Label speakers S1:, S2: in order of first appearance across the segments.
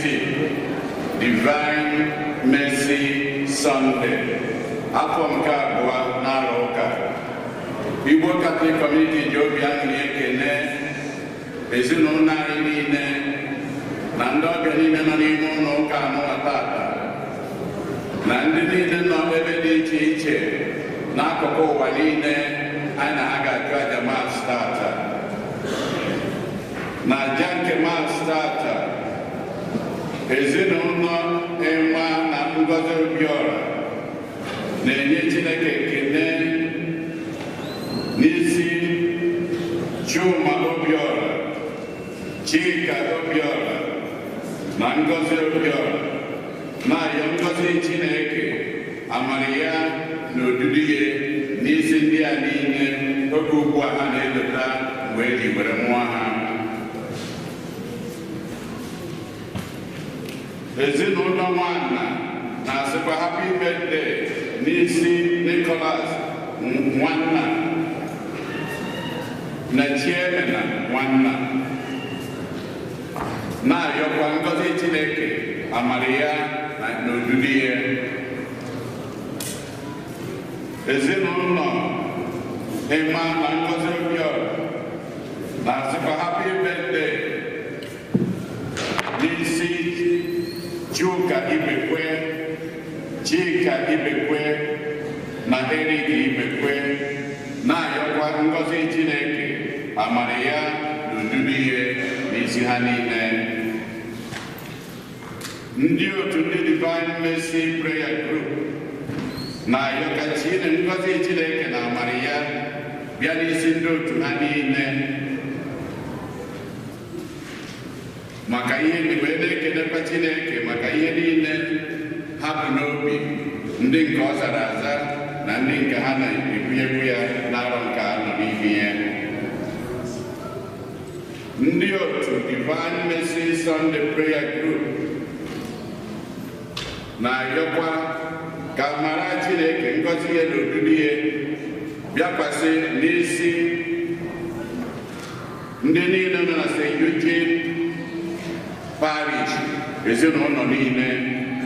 S1: Eucharistic Divine Mercy Sunday, afọ nke abụọ n'arọ ụka. Igbo Catholic Community ji obi aṅụrị ekene ezinụlọ anyị niile na ndị ọbịa niile nọ n'ime ụlọ ụka anụwa tata na ndị niile nọ ebe dị iche iche n'akụkụ ụwa niile anyị na ha ga-achụ aja Mass tata. Na aja nke Mass tata, ezinụlọ Emma na Ngozi Obiora na-enye Chineke ekele n'isi Chuma Obiora, Chika Obiora na Ngozi Obiora, na-ayọ ngozi Chineke, amara ya na odudu ya n'isi ndị a niile oge ugbu a ha na-elota mgbe eji were mụọ ha. Ezinụlọ Nwanna na-asịkwa happy birthday n'isi Nicholas Nwanna na Chiemena Nwanna, na-ayọkwa ngozi Chineke, amara ya na odudu ya. Ezinụlọ Emma na Ngozi Obiora na-asịkwa happy birthday n'isi Chuka Ibekwe, Chika Ibekwe na Eric Ibekwe, na-ayọkwa ngozi Chineke, amara ya na odudu ya n'isi ha niile. Ndị otu ndị Divine Mercy Prayer Group na-ayọ ka ngozi Chineke na amara ya bịa n'isi ndị otu ha niile maka ihe ndị wee na-ekelekwa Chineke maka ihe niile ha bụ n'obi, ndị nke ọ zara aza na ndị nke ha na-ekwunyekwu ya n'arọ nke a nọ n'ime ya. Ndị otu Divine Mercy Sunday Prayer Group na-ayọkwa ka amara Chineke, ngozi ya na odudu ya bịakwasị n'isi ndị niile nọ na St. Eugene Parish, ezinụlọ niile,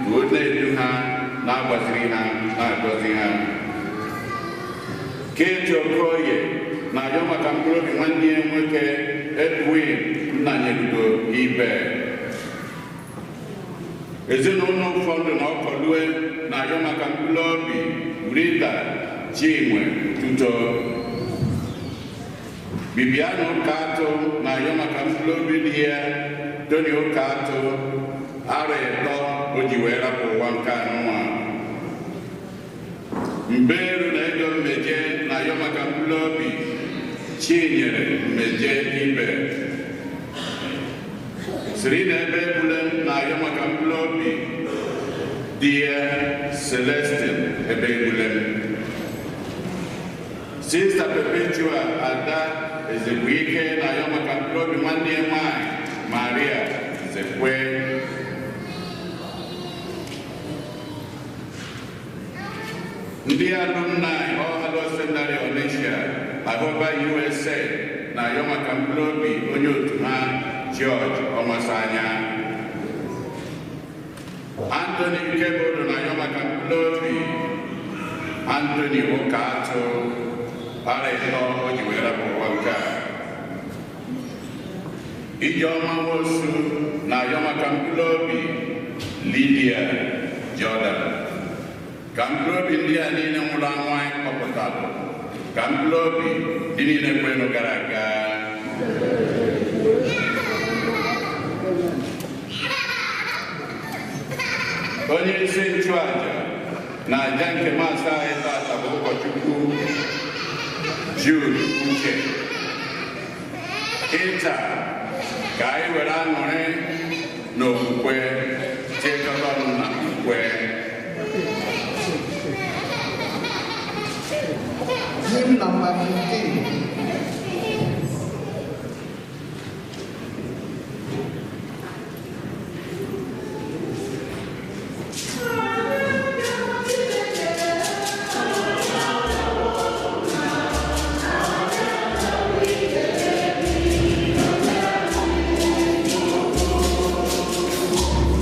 S1: ka o na-edu ha, na-agbaziri ha, na-agọzi ha. Kate Okoye na-ayọ maka mkpụrụ obi nwanne ya nwoke Edwin Nnanyelugo Ibe. Ezinụlọ ụfọdụ na Ọkọlue na-ayọ maka mkpụrụ obi Rita Chinwe Tuto. Bibiana Ụkatụ na-ayọ maka mkpụrụ obi di ya Tony Ụkatụ, arọ ịtọ o ji wee rapụ ụwa nke anụnwa. Mberu na Ego Mmeje na-ayọ maka mkpụrụ obi Chinyere Mmeje Ibe. Siri na ebe ebule na-ayọ maka mkpụrụ obi di ya Celestine ebe ebule. Sista Perpetua Ada Ezekweike na-ayọ maka mkpụrụ obi nwanne ya nwaanyị Maria Zekwe. Ndị alumni All Hallows Seminary Onitsha, Ahụba USA na-ayọ maka mkpụrụ obi onye otu ha George Ọmasanya. Anthony Nkebodo na-ayọ maka mkpụrụ obi Anthony Ụkatụ, ara ịtọ o ji wee rapụ ụwa nke a. Ijeọma Nwosu na-ayọ maka mkpụrụ obi Lydia Jordan. Ka mkpụrụ obi ndị a niile nwụrụ anwụ anyị kpọpụtara, ka mkpụrụ obi ndị niile kwenụ gara aga. Onye isi nchụaja na aja nke Mass anyị tata bụ ụkọchukwu Jude Uche. Ịta ka anyị were aṅụrị na okwukwe chịkọta ọnụ na okwukwe.
S2: Hymn number 15.
S3: Thank you.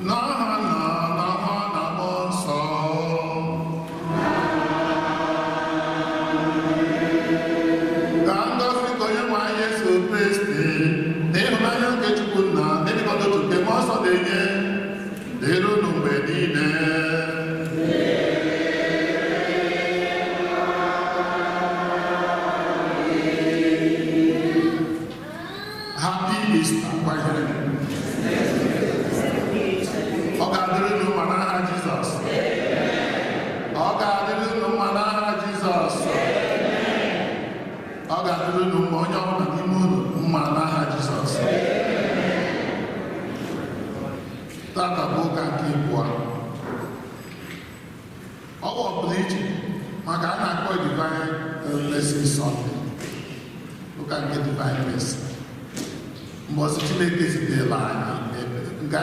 S3: N'aha Nna na Nwa na Mmụọ Nsọ. Ka ngọzi nke Onyenwe anyị Jesu Kristi na ịhụnanya nke Chukwu Nna na ịdịkọta otu nke Mmụọ Nsọ na-enye dịrị unu mgbe niile. Happy Easter, kwanyere. Ọ ga-adịrị unu mma n'aha Jizọs. Ọ ga-adịrị unu mma n'aha Jizọs. Ọ ga-adịrị unu mma, onye ọbụla n'ime unu mma n'aha Jizọs. Tata bụ ụka nke abụọ. Ọ bụ ọpụrụ iche maka a na-akpọ Divine Mercy Sunday. Ụka nke Divine Mercy. Mbọsị Chineke zitere anyị nke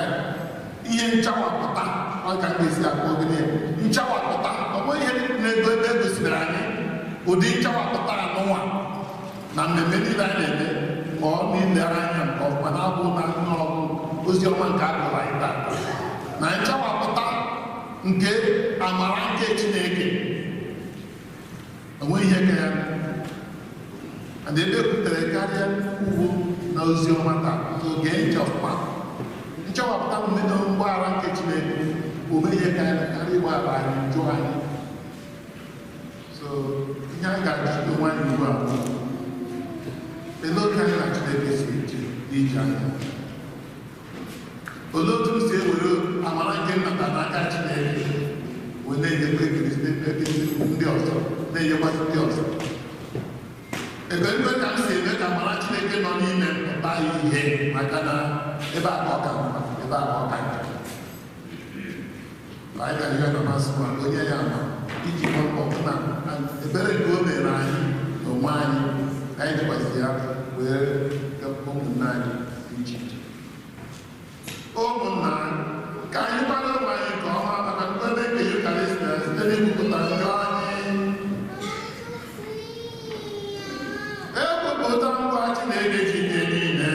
S3: ihe nchawapụta, ọ ka m ga-esi akpọ gịnị nchawapụta, ọ bụghị ihe na-ego ebe e gosiri anyị ụdị nchawapụta anụnwa na mmemme niile a na-eme ma ọ na-elere anya nke ọma na-abụ na ihe ọgụ ozi ọma nke a gụrụ anyị taa na nchawapụta nke amara nke Chineke onweghị ihe ka ya na ebe ekwutere karịa ugwu na ozi ọma taa. So gee ntị ọfụma. Nchawapụta mgbaghara nke Chineke ome ihe karịa ịgbaghara anyị njọ anyị. So ihe anyị ga-ajụ onwe anyị ugbu a bụ olee otu anyị na Chineke si eje n'ije anya? Olee otu m si ewere amara nke nnata n'aka Chineke wee na-enyekwa ndị ọzọ, na-enyekwasị ndị ọzọ? Ebe mgbe ka m si eme ka amara Chineke nọ n'ime m pụta ihe, maka na ebe a ka ọ ka mma, ebe a ka ọ ka njọ. Anyị ga-arịọ na masị ma onye ya ama iji gba mbọ hụ na ebere nke o mere anyị na onwe anyị anyị jikwasị ya wee ụmụnna anyị dị iche iche. Ụmụnna, ka anyị kwado onwe anyị nke ọma maka nkwado nke Yukarịstịa site n'ikwupụta njọ anyị. Ekwupụta ngwa Chineke Chineke niile.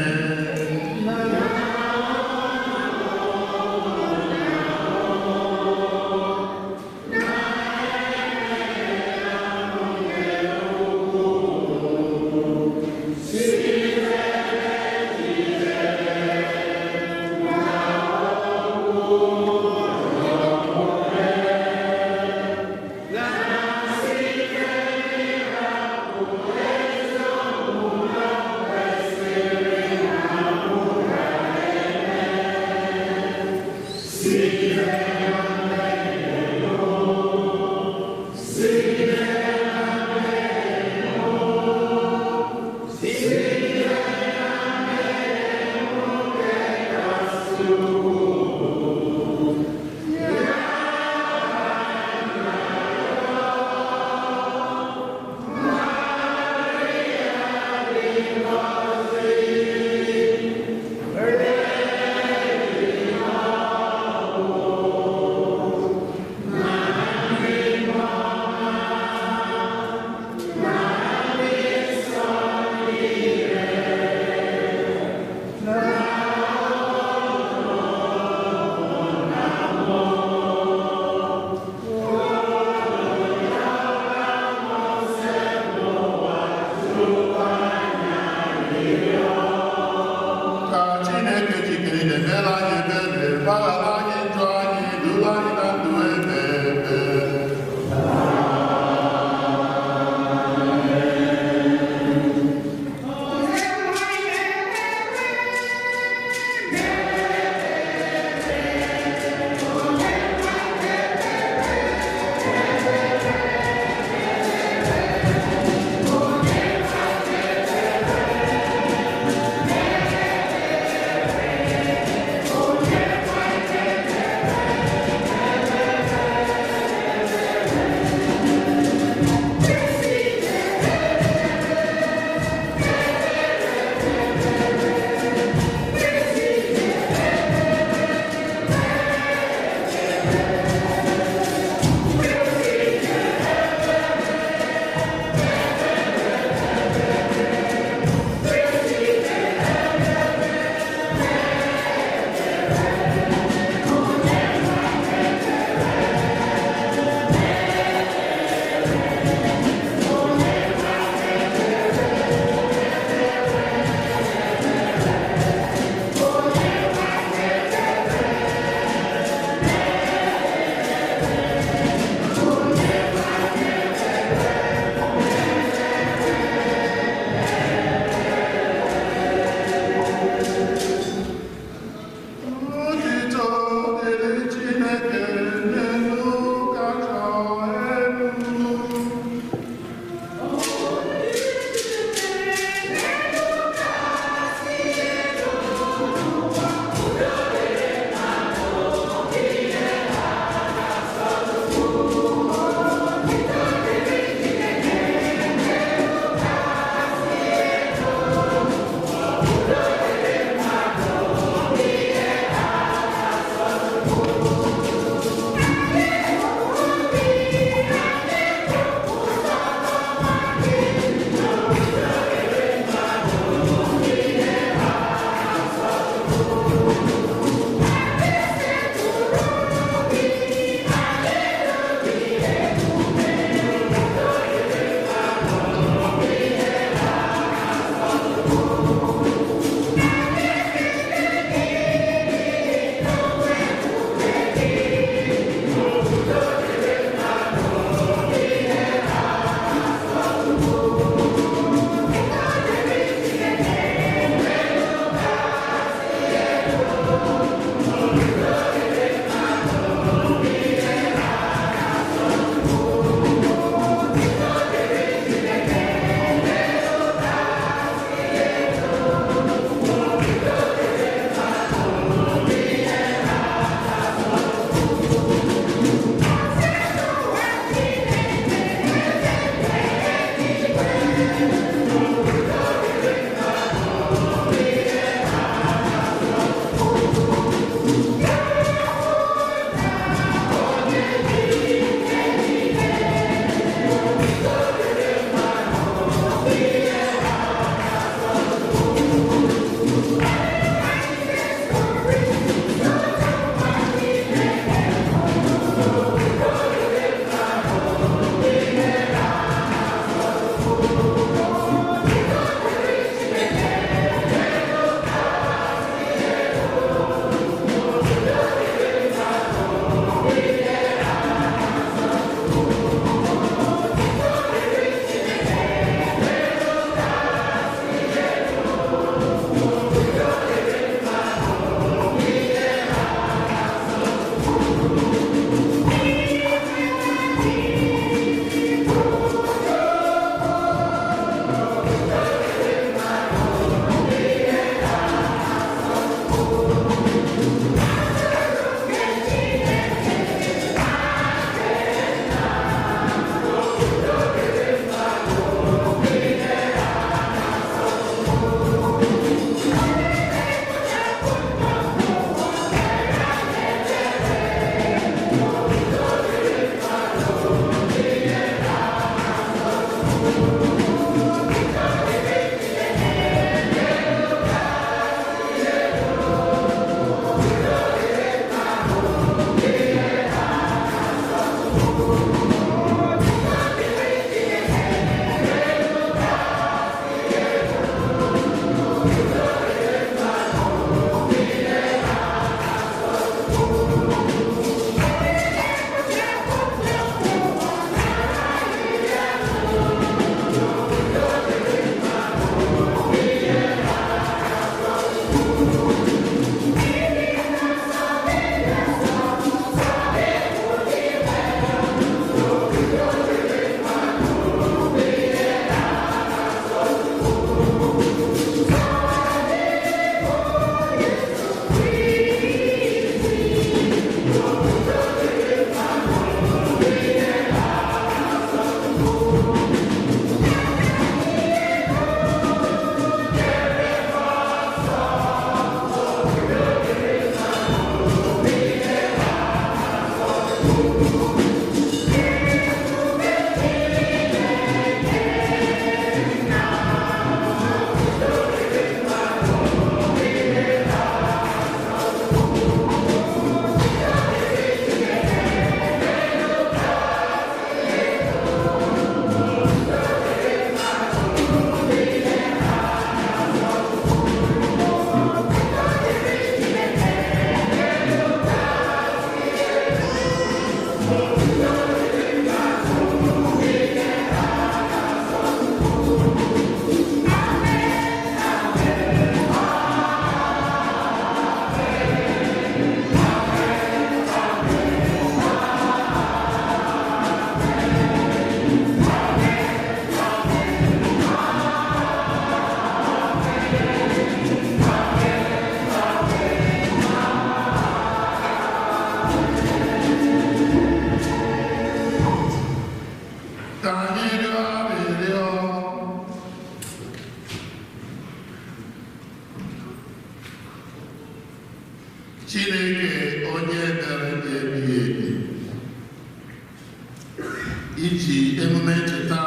S3: Iji emume ncheta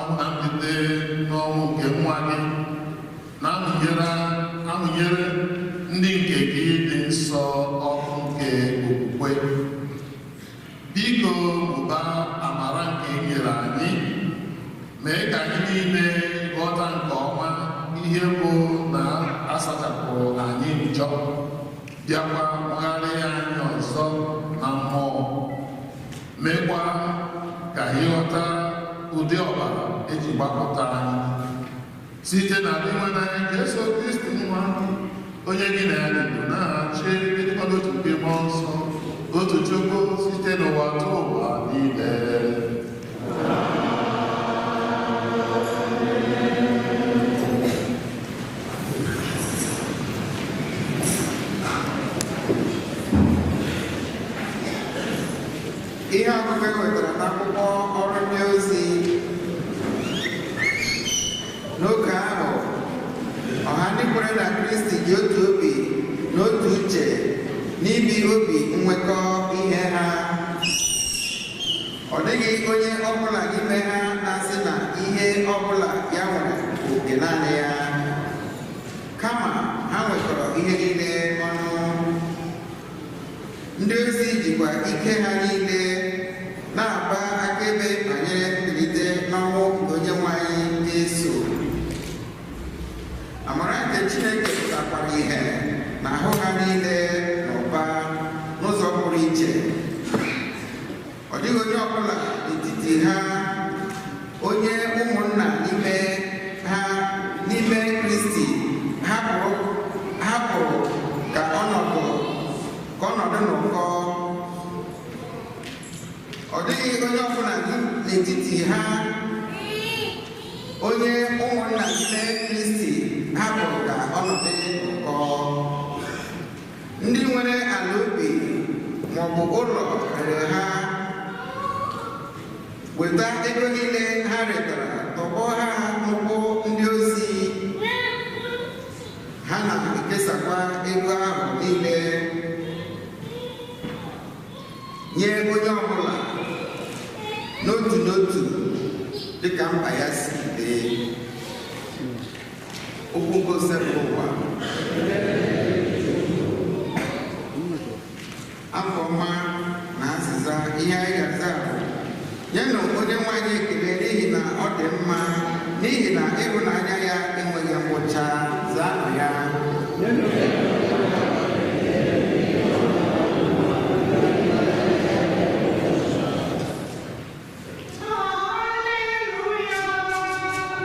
S3: ọnwụ na mbilite n'ọnwụ nke nwa gị na-amụnyere ndị nke gị dị nsọ ọkụ nke okwukwe. Biko mụba amara nke ị nyere anyị, mee ka anyị niile ghọta nke ọma ihe bụ na asachapụrụ anyị njọ, bịakwa mụgharịa anyị ọzọ na mmụọ, meekwa ka anyị ghọta ụdị ọbara eji gbapụta anyị site na Dinwenụ anyị Jesu Kristi nwa gị, onye gị na ya dị ndụ na-achị ịdịkwa n'otu nke Mmụọ Nsọ, otu Chukwu, site n'ụwa tụ ụwa niile.
S2: Ihe ọgụgụ e wetara n'akwụkwọ Ọrụ Ndị Ozi. N'oge ahụ, ọha ndị kwere na Kristi ji otu obi na otu uche n'ibi obi nwekọ ihe ha. Ọ dịghị onye ọbụla n'ime ha na-asị na ihe ọbụla ya nwere bụ nke naanị ya, kama ha nwekọrọ ihe niile ọnụ. Ndị ozi jikwa ike ha niile na-agba akaebe banyere mbilite n'ọnwụ nke Onyenwe anyị Jesu. Amara nke Chineke pụtakwara ìhè n'ahụ ha niile n'ụba n'ụzọ pụrụ iche. Ọ dịghị onye ọbụla n'etiti ha onye ụmụnna n'ime ha n'ime Kristi hapụrụ ka ọnọdụ n'ụkọ. Ọ dịghị onye ọbụla n'etiti ha onye ụmụnna n'ime Kristi hapụrụ ka ọnọdụ n'ụkọ. Ndị nwere ala ubi maọbụ ụlọ rere ha, weta ego niile ha retara tọgbọ ha n'ụkwụ ndị ozi. Ha na-ekesakwa ego ahụ niile nye onye ọbụla n'otu n'otu dịka mkpa ya si dị. Okwu ngosi ụwa. Afọ ọma na azịza ihe anyị ga-aza bụ: nyenụ Onyenwe anyị ekele n'ihi na ọ dị mma, n'ihi na ịhụnanya ya enweghị ngwụcha. Zaanụ ya.
S4: Hallelujah.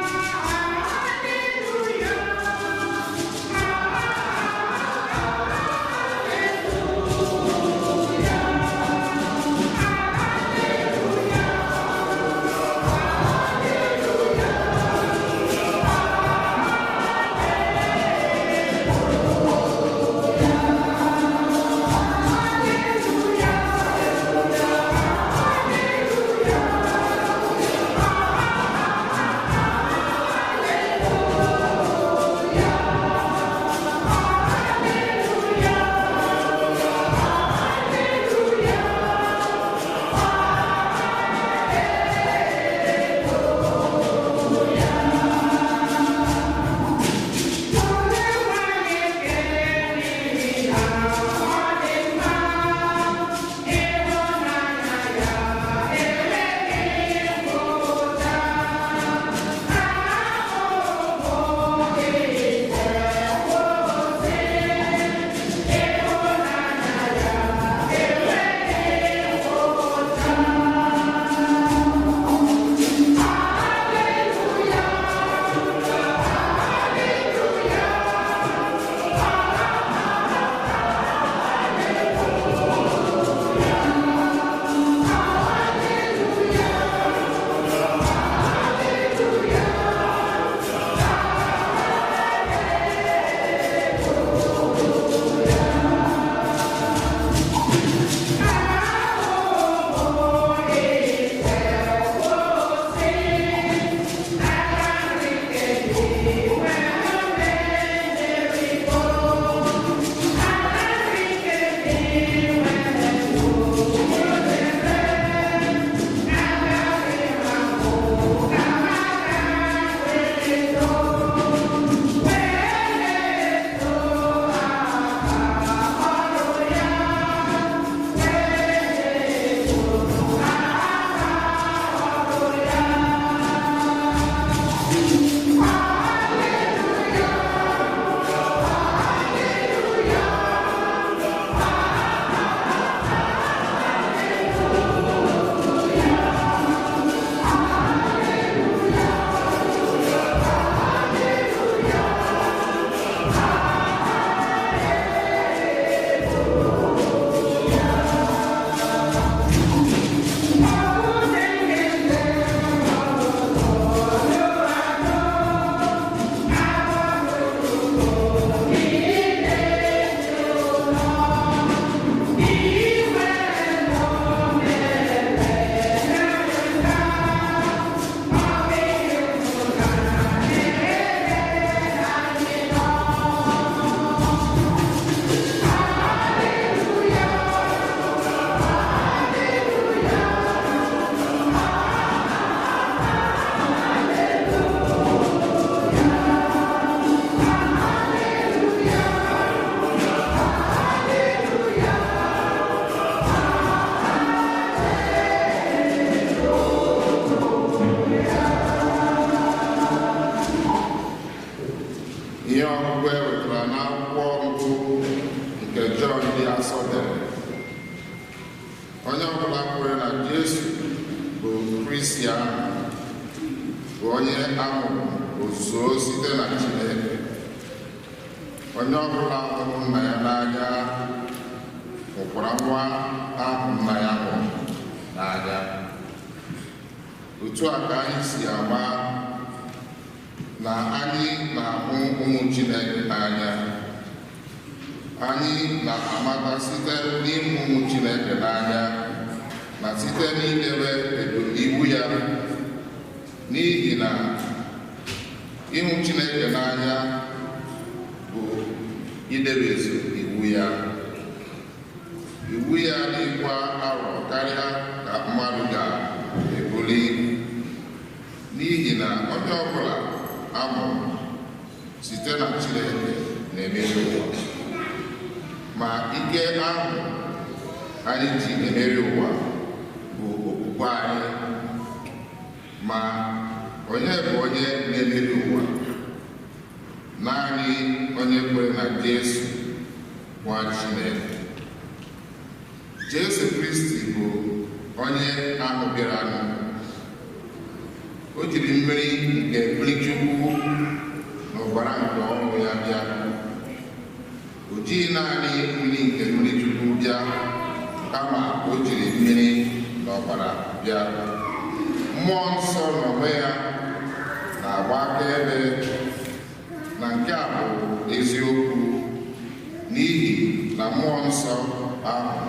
S2: Onye ọbụla kwere na Jesu bụ Kristi ahụ bụ onye amụrụ ozuzo site na Chineke. Onye ọbụla hụrụ nna ya n'anya hụkwara nwa ahụ nna ya hụrụ n'anya. Otu a ka anyị si ama na anyị na-ahụ ụmụ Chineke n'anya. Anyị na-amata site n'ịhụ ụmụ Chineke n'anya na site n'idebe iwu ya, n'ihi na ịhụ Chineke n'anya bụ idebezu iwu ya. Iwu ya dịkwa arọ karịa ka mmadụ ga-ebuli, n'ihi na onye ọbụla amụrụ site na Chineke na-emeri ụwa. Ma ike ahụ anyị ji emeri ụwa bụ okwukwe anyị. Ma onye bụ onye na-emeri ụwa? Naanị onye kwere na Jesu nwa Chineke. Jesu Kristi bụ onye ahụ bịaranụ. O jiri mmiri nke mmirichukwu na ọbara nke ọnwụ ya bịa. O jighị naanị mmiri nke mmirichukwu bịa, kama o jiri mmiri na ọbara bịa. Mmụọ nsọ n'onwe ya na-agba akaebe na nke a bụ eziokwu, n'ihi na mmụọ nsọ ahụ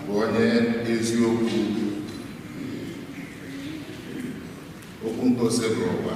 S2: bụ onye eziokwu. Okwu ngosi bụ ụwa.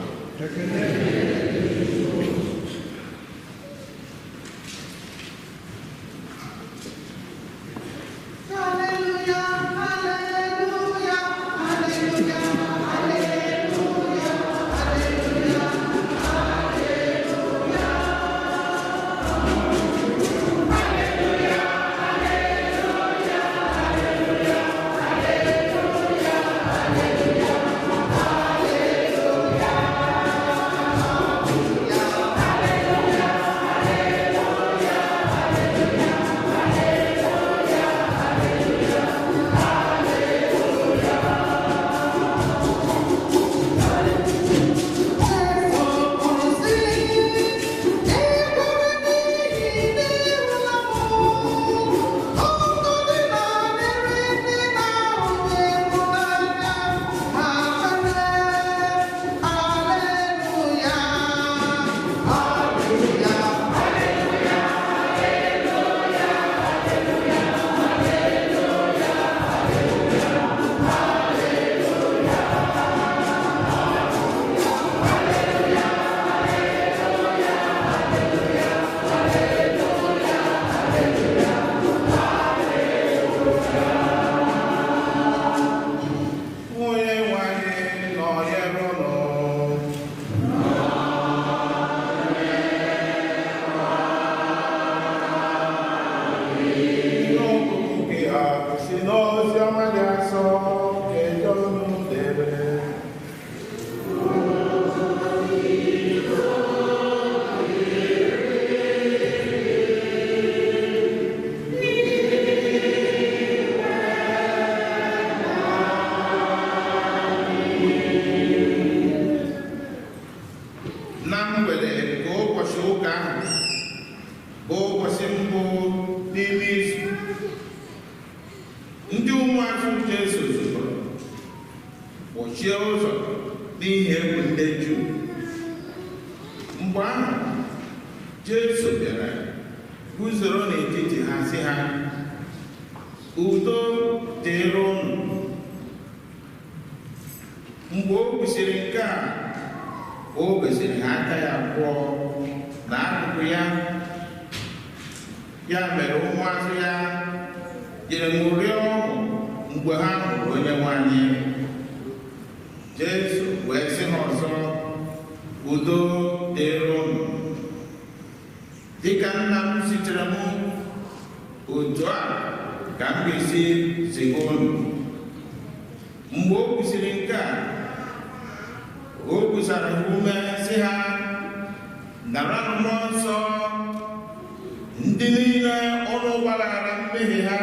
S1: Ndị niile ọnụ gbaghara mmehie ha,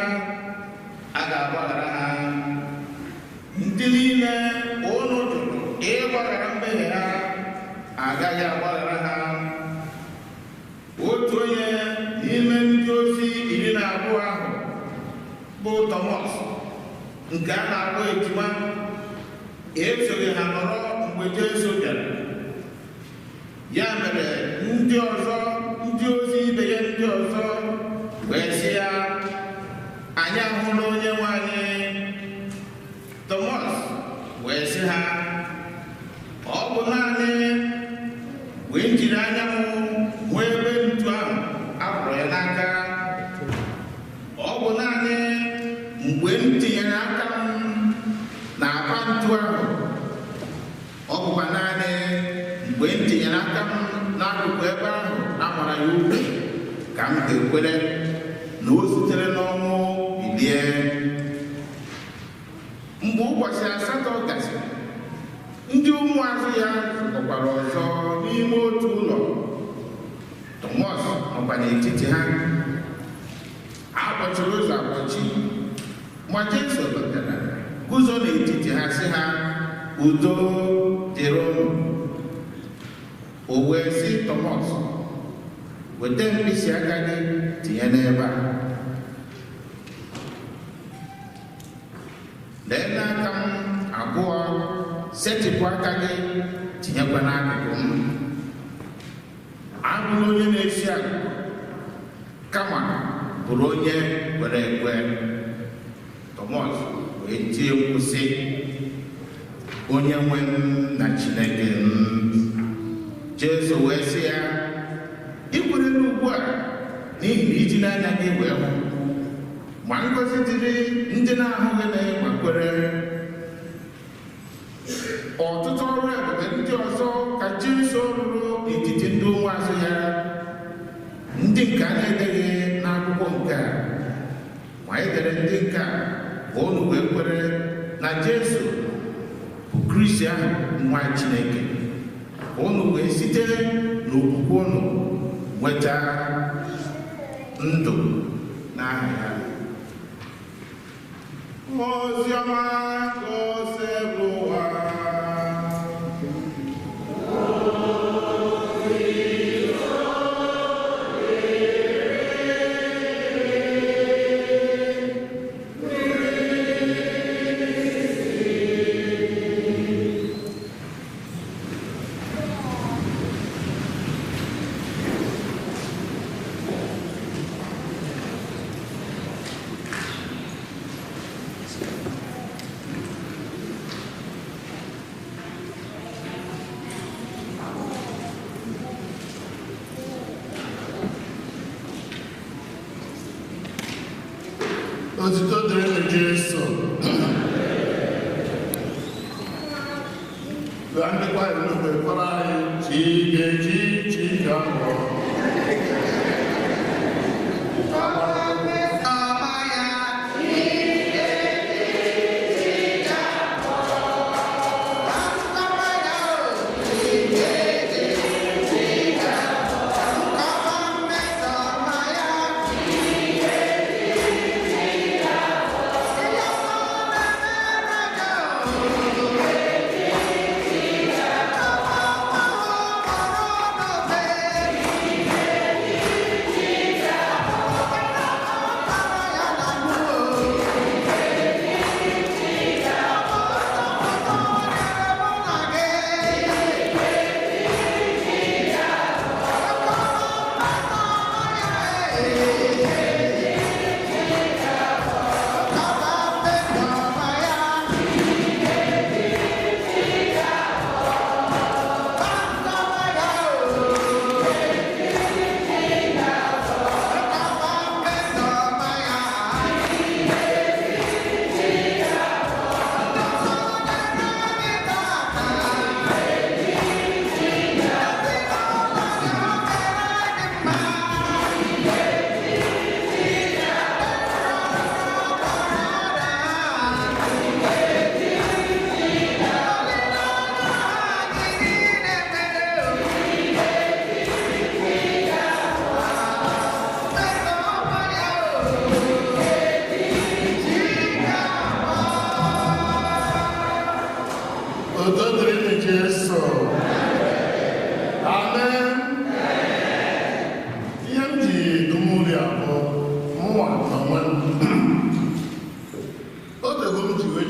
S1: a ga-agbaghara ha.
S2: Ndị niile unu jụrụ ịgbaghara mmehie ha, agaghị agbaghara ha. Otu onye n'ime ndị ozi 12 ahụ bụ Tọmọs, nke a na-akpọ Ejima, esoghị ha nọrọ mgbe Jesu bịara. Ya mere ndị ọzọ, ndị ozi ibe ya ndị ọzọ wee sị ya, anyị ahụla onye nwe anyị. Tọmọs wee sị ha, ọ bụ naanị wee jiri anya m hụ ebe ntu ahụ a kpụrụ ya n'aka. Ọ bụ naanị mgbe m tinyere aka m n'akpa ntu ahụ, ọ bụkwa naanị mgbe m tinyere aka m n'akụkụ ebe ahụ a mara ya ukwu ka m ga-ekwere na o sitere n'ọnwụ bilie. Mgbe ụbọchị 8 gasịrị, ndị ụmụazụ ya zukọkwara ọzọ n'ime otu ụlọ. Tọmọs nọkwa n'etiti ha. A kpọchiri ụzọ akpọchi, ma Jesu batara guzo n'etiti ha sị ha, udo dịrị unu. O wee sị Tọmọs, weta mkpịsị aka gị tinye n'ebe a. Lee n'aka m abụọ, setịpụ aka gị tinyekwa n'akụkụ m. Abụla onye na-esi agụgọ, kama bụrụ onye kwere ekwe. Tọmọs wee tie mkpu sị, onye nwe m na Chineke m. Jesu wee sị ya, ị kwerela ugbu a n'ihi na iji n'anya gị wee hụ. Ma ngọzi dịrị ndị na-ahụghị na ma kwere. Ọtụtụ ọrụ ebube ndị ọzọ ka Jesu rụrụ n'etiti ndị ụmụazụ ya, ndị nke a na-edeghị n'akwụkwọ nke a. Ma e dere ndị nke a ka unu wee kwere na Jesu bụ Kristi ahụ, nwa Chineke, ka unu wee site n'okwukwe unu nweta ndụ n'aha ya. Oziọma Gosebụwa.
S3: Otito dịrị Jesu. Ka ndị kwaya nnukwu kwara anyị chi ga-eji chi ga-abọ.
S2: Oh,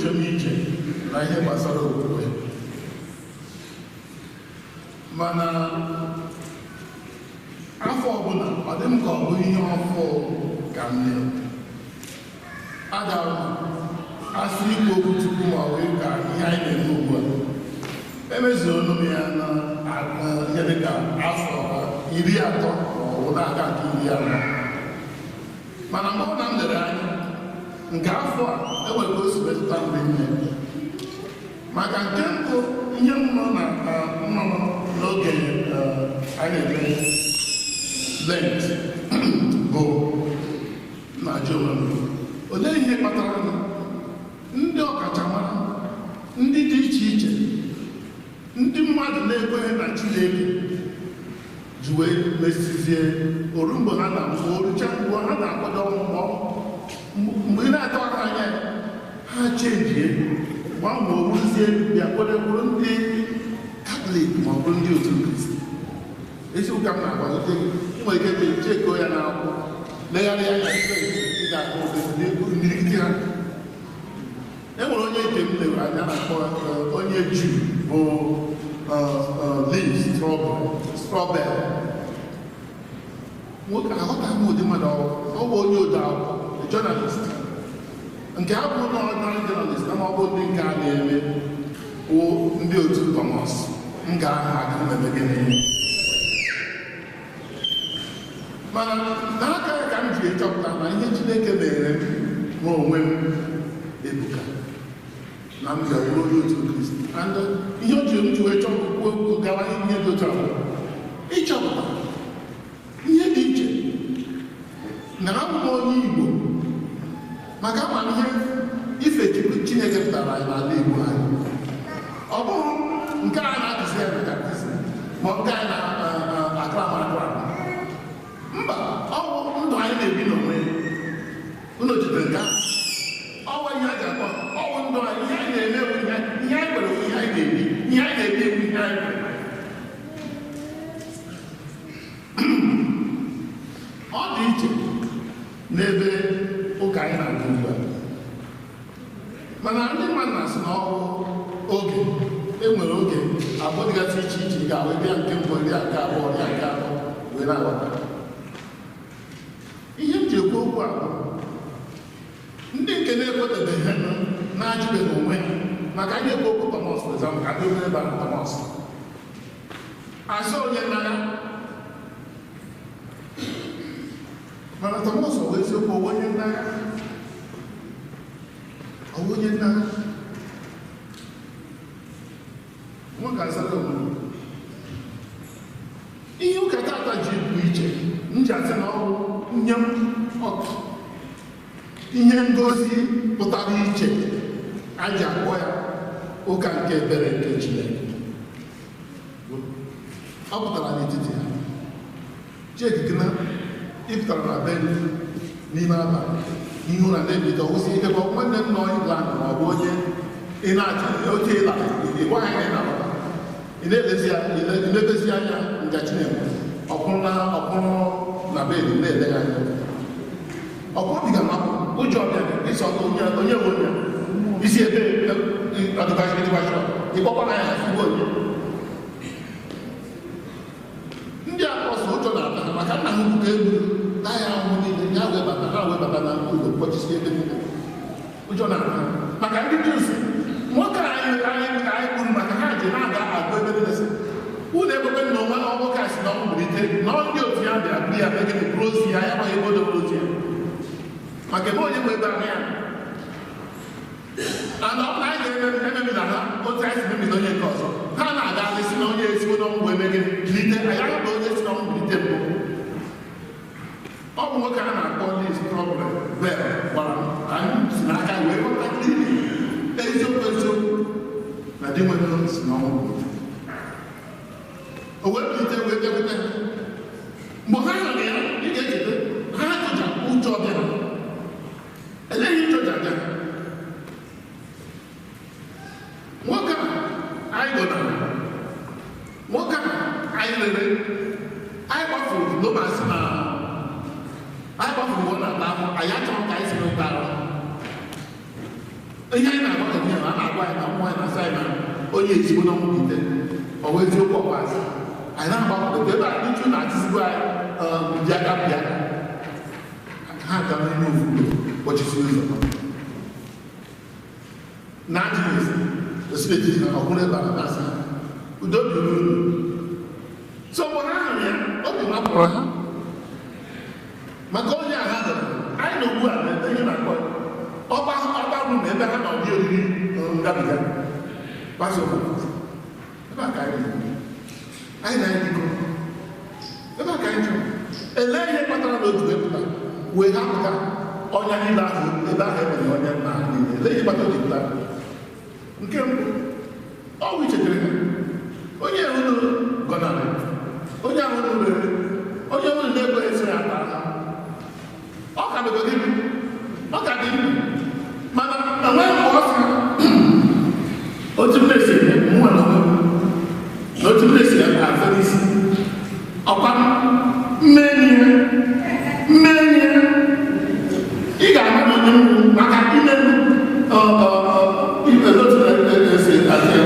S3: eje m ije na ihe gbasara okwukwe. Mana afọ ọbụla ọ dị m ka ọ bụ ihe ọfụ ka m na-eme. Agara m asị ikwu okwu tupu ma ọ wee ka ihe anyị na-eme ugbu a. Emezuola m ya na ihe dịka afọ 30 ma ọ bụ na-aga nke 40. Mana mgbe ọ na m lere anya nke afọ a enwere ka o si metụta mgbe nne. Maka nke mbụ ihe m nọ na n'oge anyị na-eme Lent bụ na-ajụ onwe m, olee ihe kpatara na ndị ọkachamara ndị dị iche iche ndị mmadụ na-ekweghị na Chineke ji wee mesizie oru mgbe ha na-orucha mgbe ha na-akwado ọmụmụ mgbe ị na-atọ aka anya ha chenjie gbanwee oruzie bịa kwerekwuru ndị Katọlik ma ọ bụrụ ndị otu Kristi. Eziokwu ka m na-agbagote gị, ị nwere ike chekoo ya n'akwụkwọ legharịa anya ị ga-ahụ imirikiti ha. E nwere onye nke m lere anya na-akpọ onye Juu bụ Lee Strobel. Nwoke aghọtaghị m ụdị mmadụ ọ bụ onye ode akwụkwọ, journalist. Nke a bụ na ordinary journalist, ama ọ bụ ndị nke a na-eme wụ ndị otu Thomas m ga-aha aka mmemme gịnị. Mana n'aka ya ka m ji chọpụta na ihe Chineke mere m onwe m ebuka na m ga-abụrụ onye otu Kristi. And ihe o ji m ji wee chọpụta okwu gawa ihe dị otu ahụ, ịchọpụta ihe dị iche na abụ m onye Igbo maka amamihe ife Chineke pụtara anyị n'ala Igbo anyị. Ọ bụghị nke a na-akụzi ya na katkizim ma nke a na-akra akra. Mba, ọ bụ ndụ anyị na-ebi n'onwe ya. Unu jidere nke a. Ọ bụ ihe a ji akpọ ọ bụ ndụ anyị, ihe anyị na-eme bụ ihe anyị kwere bụ ihe anyị na-ebi, ihe anyị na-ebi bụ ihe anyị kwere. Ọ dị iche n'ebe ụka anyị na-aga ugbu a. Mana ndị mmadụ na-asị na ọ bụ oge e nwere oge abụọ dịgasị iche iche ị ga-ahụ bịa nke mbụ bịa nke abụọ bịa nke atọ wee na-aghọta. Ihe m ji ekwu okwu a bụ ndị nke na-ekwetebeghị na-ajụbeghị onwe ha maka anyị ekwu okwu Thomas for example, ka ndị ebe ahụ Thomas asị onye nnagha. Mana Thomas ọ bụ eziokwu ọ bụ onye nnagha? Ọ bụ onye nnagha? Nwa ga-azara onwe m. Ihe ụka tata ji bụ iche m ji asị na ọ bụ nye m ọkụ ihe ngosi pụtara iche a ji akpọ ya ụka nke ebere nke Chineke. Ọ pụtara n'etiti ha. Chekikina ị pụtara na be n'ime abalị ihe ụra na-ebido wụsị ike bụ nwanne m nọ England ma ọ bụ onye ị na-achọ oche ịla ị gwaghị na ị na-abata ị na-elezi anya nga Chineke ọkwụrụ na bed na-ele ya anya ọkwụrụ ma ụjọ bịa ịsọ onye onye onye isi ebe ọdịbachọ ịkpọkwara ya igwe onye ndị apọstụl ụjọ na-ata ha maka nna ha ukwu ka egburu taa ya ahụhụ niile ya wee bata ha wee bata na ụlọ kpọchisi ebe niile ụjọ na-ata ha maka ndị Juu nwoke anyị anyị anyị gburu maka ha ji na-aga agụ ebe niile sị unu ekwekwe na onwe nwoke a si na ọnwụ bilite na ndị otu ya bịa buru ya megide buru ozu ya ya maghị ebe o dobere ozu ya maka ebe onye nwe ebe ahụ ya ana ọ na anyị ga-ememi na ha otu anyị si memina onye nke ọzọ ha na-aga alịsị na onye ezigbo n'ọnwụ wee megide bilite anyị ahụ na onye si n'ọnwụ bilite mbụ. Ọ bụ nwoke a na-akpọ Lee Strobel gwara m ka anyị si n'aka wee ghọta eziokwu eziokwu na di nwere si n'ọnwụ bilite. O wee bilite wee bịakwute mgbe ha nọ ya ị ga-echeta ha tụja ụjọ bịara eleghị ụjọ ja bịara nwoke a anyị gọnara nwoke a anyị lere anyị gbafuru n'ụbọchị na anyị gbafuru mgbe ọ na-ata ahụ anyị achọghị ka anyị si n'ụta ahụ. Ihe anyị na-agwa gị, a na-agwa anyị na mmụọ anyị na-asa anyị na onye ezigbo na ọnwụ ite. Ọ bụ eziokwu, ọkwa asị anyị na-agbakọta ebe a, ndị Juu na-achịzigbo anyị ji aka pịa ha aga n'ime ofu kpọchisi ụzọ na ajụghị ese osi n'etiti ha ọkwụrụ ebe a na-asị ha, "Udo dịrị unu." So mgbe ha hụrụ ya, obi mapụrụ ha maka onye a ha dọrọ anyị na ugbu a na ebe ihe na-akpọ ọgba ọgba bụ na ebe ha nọ dị oriri ngabiga Passover. Ebe a ka anyị nọ. Anyị na anyị bikọ ebe a ka anyị chọrọ. Elee ihe kpatara na otu wepụta wee hapụta ọnya niile ahụ ebe ahụ emere ọnya nna ahụ niile? Elee ihe kpatara o ji pụta? Nke mbụ, ọ bụ ichetara ha onye unu gọnarị, onye ahụ unu rere, onye unu na-ekweghị eso ya ata ahụ. Ọ ka dịgo gịnị? Ọ ka dị ndụ, mana enweghị mgbe ọ sị otu m na-esi eme mụnwa na onwe m na otu m na-esi afe n'isi ọkwa mmeni ya, mmeni ya. Ị ga-ama na onye mbụ maka ime otu esi asị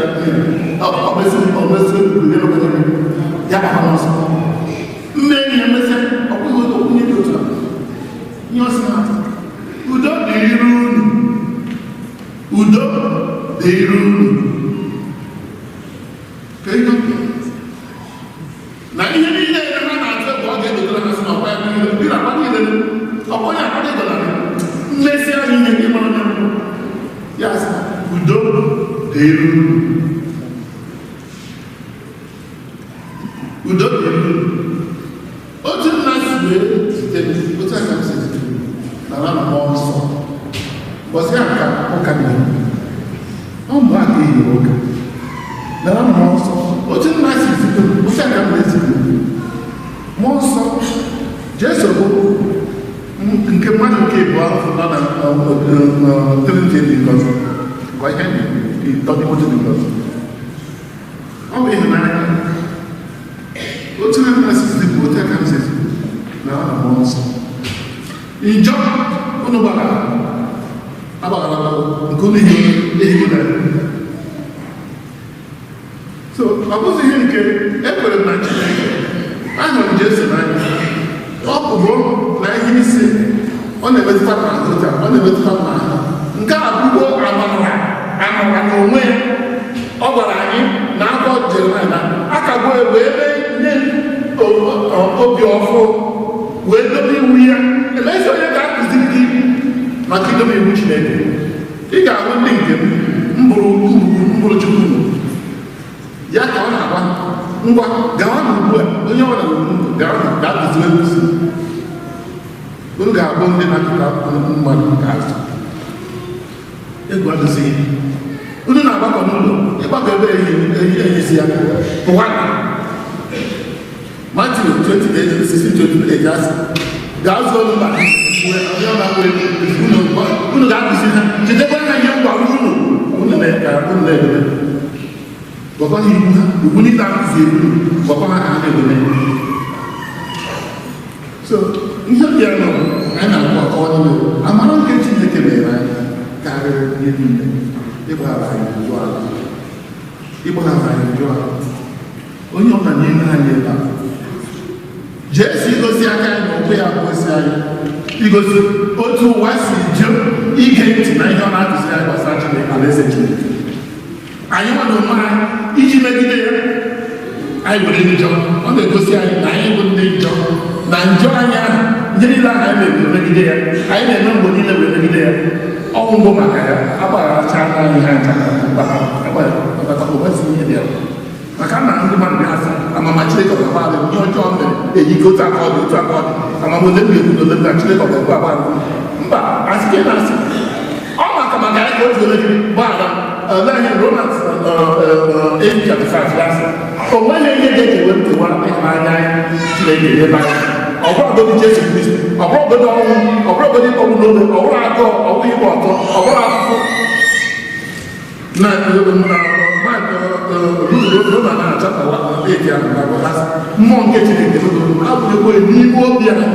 S3: ọmesi ya gbakwa n'ọsọ mmeni ya mesịa. Ọ bụghị otu okwu dị otu a nye ọsọ ha, "Udo dịrị unu, udo dịrị unu." Ka ihe na ihe niile ha na-atụ egwu ọ ga-ewetara ha, sị na ọkwa ya niile dị na akwa niile, ọkwa onye akwa dị na mmesi anyị ihe ndị mara onye mbụ ya sị, "Udo dịrị unu, udo dịrị unu." Otu nna si wee zite m, otu aka m si zite m nara mmụọ nsọ. Mbọsị a ka ụka bidoro, ọ mgbe a ka e hiere ụka nara mmụọ nsọ. Otu nna si zite m, otu aka m na-ezite m mmụọ nsọ. Jesu bụ nke mmadụ nke ịbụọ nọ na Trinity dị ngọzi. Gwa ihe dị ịtọ n'ime otu dị ngọzi. Ọ bụ ịhụnanya. Otu aka si zite m, otu aka m si zite nara mmụọ nsọ. Njọ unu gbara agbaghara nke unu ihe ehigo na. So ọ bụghị ihe nke ekwere m na Chineke, ahụrụ m Jesu n'anya. Ọ pụgo na ihe isi ọ na-emetụta m n'ahụ taa, ọ na-emetụta m n'ahụ. Nke a bụgo amara, amara na onwe ya. Ọ gwara anyị na akwụkwọ Jeremaya na akagbuo ya wee mee nye obi ọfụ wee dobe iwu ya. Elezi onye ga-akụziri gị maka idobe iwu Chineke? Ị ga-ahụ ndị nke m mbụrụ mbụrụ Chukwu ya ka ọ na-agwa, "Ngwa, gawa n'ugbu a, onye ọbụla gawa gaa kụziwe nkụzi. Unu ga-abụ ndị na-akụta mmadụ nke azụ. Egwu adịghị unu na-agbakọ n'ụlọ ịgbakọ ebe ehi ya pụwa." Matthew 28:16-28 asị, "Gaa zụọ mba unu ga-akụzi ha, chetakwa ha ihe m gwara unu, unu na-eme, unu na-edebe. Gwakwa ha iwu ha, iwu niile akụziri unu, gwakwa ha ka ha na-edebe." So ihe ndị a nọ anyị na-akọ akọwa n'ime amara nke Chineke mere anyị karịrị ihe niile. Ịgbaghara anyị njọ ala, ịgbaghara anyị njọ ala, onye ọbụla n'ime anyị ebe a. Jesu igosi aka anyị na ụkwụ ya gosi anyị, igosi otu ụwa si jụ ige ntị na ihe ọ na-akụziri anyị gbasara Chineke, alaeze Chineke. Anyị nwa na onwe anyị iji megide ya, anyị were njọ. Ọ na-egosi anyị na anyị bụ ndị njọ, na njọ anyị ahụ, ihe niile ahụ anyị mebiri megide ya, anyị na-eme mgbe niile wee megide ya. Ọnwụ mbụ maka ya agbagharacha anyị ha ncha ihe dị ya maka na ndị mmadụ bịa asị amama Chineke ọ ga-agbaghara ihe ọjọọ mere eyike otu aka ọ dị, otu aka ọ dị, amama ole m ga-ekwu na ole m na Chineke ọ ga-ekwu agbaghara. Mba, asị ka ị na-asị ọ maka ya ka o ji ole gị gbaghara. Naghị Romans 8:35 ya sị o nweghị ihe ga-ekewe nkewa ịhụnanya anyị Chineke ebe anyị. Ọ bụrụgodị Jesu Kristi, ọ bụrụgodị ọnwụ, ọ bụrụgodị ịkpọgbu n'obe, ọ bụrụ agụụ, ọ bụghị ịgba ọtọ, ọ bụrụ afụfụ na Roma na chapter 8 ahụ na mmụọ nke Chineke abụghị n'ime obi anyị.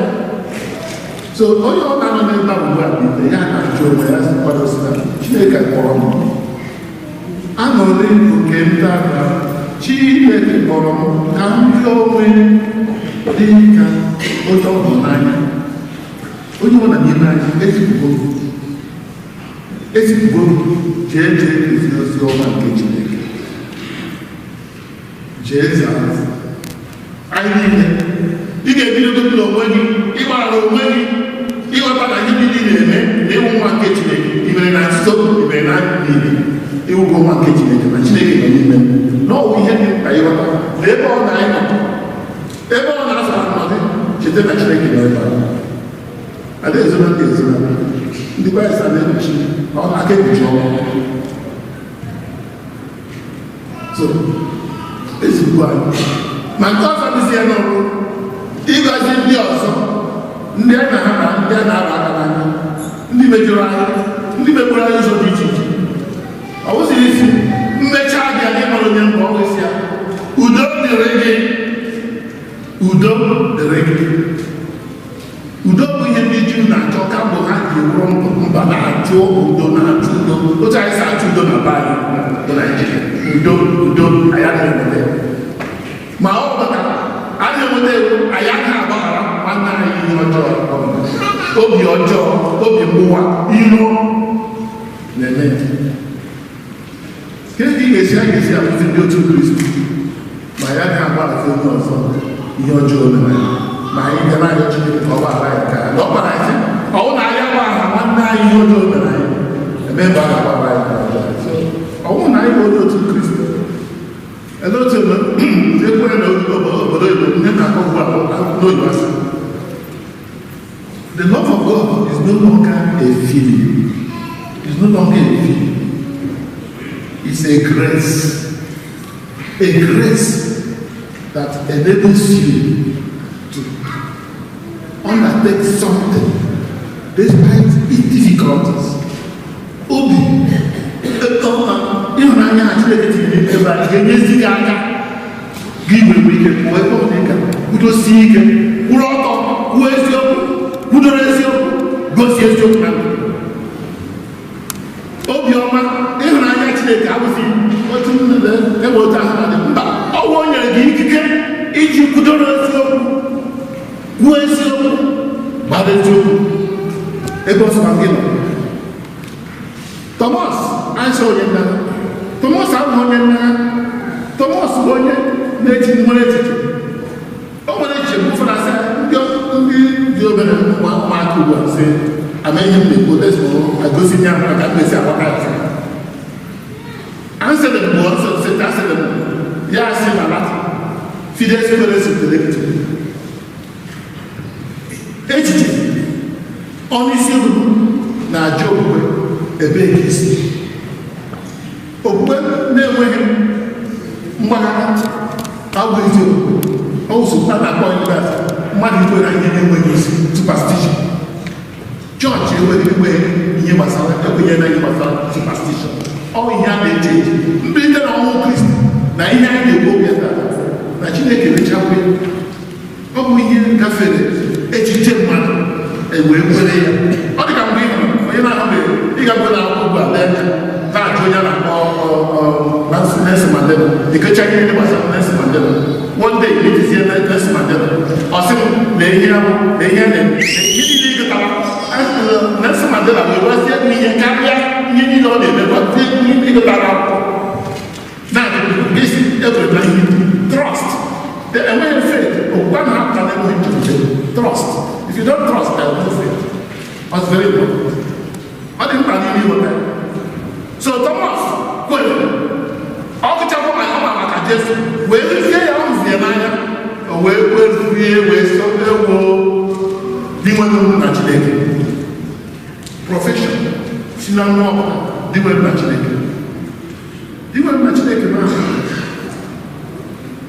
S3: So onye ọ na-anọ n'ebe a ugbu a bụ ibe ya na-ajụ onwe ya sị, kwadosi na Chineke kpọrọ m. Aṅụrị nke nta na Chineke kpọrọ m ka m jụọ onwe dị ka onye ọ hụrụ n'anya. Onye ọbụla n'ime anyị ezipụgo, ezipụgo, jee, jee ezi ozi ọma nke Chineke, jee zaa anyị niile. Ị ga-ebido n'onwe gị, ịgbaghara onwe gị, ịghọta na ihe niile ị na-eme na ịwụ nwa nke Chineke. I mere na nzuzo, i mere na n'ihi, ịwụgo nwa nke Chineke na Chineke nọ n'ime na ọwụ ihe dị mkpa ịghọta na ebe ọ na anyị nọ, ebe ọ na-asara mmadụ, cheta na Chineke nọ ebe a. Ada ezona ndị ezona ndị Kraịst a na-ekpuchi ọ aka ekpuchi ọnwa. So ezigbo anyị ma nke ọzọ dịzi ya n'ọrụ ịgọzi ndị ọzọ, ndị a na ha na ndị a na-aba aka n'anya, ndị mejọrọ anyị, ndị megburu anyị ụzọ dị iche iche. Ọ bụzighị isi mmecha gị anyị mara onye mbụ, ọ isi ya, "Udo dịrị gị, udo dịrị gị." Udo bụ ihe ndị Juu na-achọ kamgbe ha ji bụrụ mba, na-achụ udo, na-achụ udo. Otu anyị si achụ udo na be anyị bụ Naijiria, udo, udo anyị anaghị enweta. Ma ọ maka anyị enweta ewu, anyị anaghị agbaghara nwanne anyị ihe ọjọọ ọ bụla. Obi ọjọọ, obi mgbụwa, iro na-eme. Kedu ka ị ga-esi a ga-esi akụzi ndị otu Kristi ma ya ga-agbaghara onye ọzọ ihe ọjọọ mere ma anyị bịara anyị Chineke ka ọ gbaghara anyị ka ya na ọ gwara anyị sị, ọ bụrụ na anyị agbaghara nwanne anyị ihe ọjọọ mere anyị, eme mgbe a ga-agbaghara anyị ihe ọjọọ. So ọ bụrụ na anyị bụ onye otu Kristi, ele otu ekwere na obodo oyibo ndị na-akọ ugbu a n'oyibo asị, "The love of God is no longer a feeling. It's no longer a feeling. It's a grace. A grace that enables you to undertake something despite its difficulties." Obi ịhụnanya a Chineke tinyere ebe a ga-enyezi gị aka gị nwere ike pụọ ebe ọ dị ka kwudosie ike, kwụrụ ọtọ, kwuo eziokwu, kwudoro eziokwu, gosi eziokwu na ndụ. Obiọma ịhụnanya Chineke abụghị otu enwe otu ahụ na-adị mba. Ọwụ o nyere gị ikike iji kwudoro eziokwu, kwuo eziokwu, gbara eziokwu ebe ọsọ gị nọ. Thomas anyị onye nna Thomas abụghị onye nna. Thomas bụ onye na-eji nwere echiche. O nwere echiche mgbe ụfọdụ asị ndị dị obere ụmụaka ugbu a sị ama ihe m na-ekwu desmo agosi nye ahụ maka mmesi agbata ya. Anselm bụ ọsọ site Anselm ya asị na Latin, "Fides quaerens intellectum." Echiche ọnụ isi ogbugbu na-ajụ okwukwe ebee ka isi. Okwukwe na-enweghị mgbagha abụghị ezi okwukwe. Ọsụ a na-akpọ ndị mmadụ ikwe na ihe na-enweghị isi, superstition. Chọọchị enweghị ekwe ihe gbasara ekwenye na ihe gbasara superstition. Ọ ihe a na-eche eche mbilite na ọnwụ Kristi na ihe anyị na-ekwu obi taa na Chineke mechakwa, ọ bụ ihe gafere echiche mmadụ ewee kwere ya. Ọ dị ka mgbe ị hụrụ onye na-ahụbeghị ịga mgbe na-akwụkwọ ugbu a lee anya na-achọ onye a na-akpọ Nelson Mandela, ikecha ihe ndị gbasara Nelson Mandela. One day etizie Nelson Mandela, ọ sị m na ihe ahụ na ihe na-eme ihe niile ịgụtara Nelson Mandela wee gwazie m ihe karịa ihe niile ọ na-eme, gwazie ihe ịgụtara akwụkwọ na-esi ekwere na ihe. Trust, enweghị faith, okwukwe na-apụta na enweghị nchekwube. Trust, if you don't trust, there is no faith. That's very important. Ọ dị mkpa n'ime ịghọta. So Thomas kwere, ọ gụchakwa ma ọ ma maka Jesu wee rụzie ya, ọ hụzie n'anya, o wee kwezie, wee so ewo dị nwere na Chineke. Profession si na nwa ọbụla dị nwere na Chineke, dị nwere na Chineke na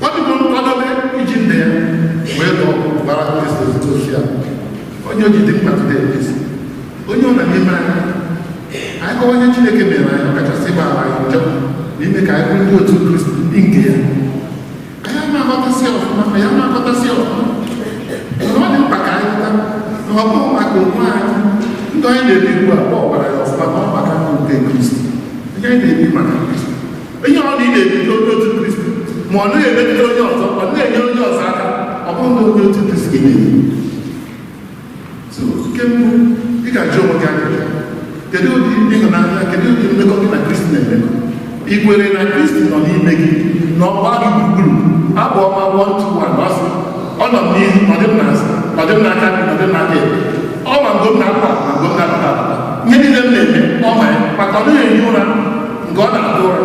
S3: ọ dịbụ nkwadobe iji nne ya wee dọọ gbara Kristi ozi ya. Onye o ji dị mkpa today is onye ọ na n'ime anyị, anyị kọwa onye Chineke mere anyị, ọkachasị ịgbaghara anyị njọ na ime ka anyị bụrụ ndị otu Kristi, ndị nke ya. Anyị ama aghọtasị ọfụma, anyị ama aghọtasị ọfụma, mana ọ dị mkpa ka anyị ghọta na Ọ bụghị maka onwe anyị. Ndụ anyị na-ebi ugbu a, ọ gwara ya ọfụma na ọ maka ndụ nke Kristi. Ihe anyị na-ebi maka Kristi. Ihe ọ na ị na-ebido onye otu Kristi, ma ọ naghị emetụta onye ọzọ, ọ na-enye onye ọzọ aka, ọ bụrụ na onye otu Kristi ga na-ebi. So nke mbụ, ị ga-ajụ onwe gị ajụjụ: kedu ụdị ịhụnanya, kedu ụdị mmekọ gị na Kristi na-emekọ? Ị kwere na Kristi nọ n'ime gị, na ọgba gị gburugburu? Abụ ọma 121, ọ sị, ọ nọ m n'ihu, ọ dị m n'azụ, ọ dị m n'aka nri, ọ dị m n'aka ekpe. Ọ ma mgbe m na-apụ apụ na mgbe m na-apụta apụta. Ihe niile m na-eme, ọ ma ya, maka ọ dịghị ehi ụra nke ọ na-atụ ụra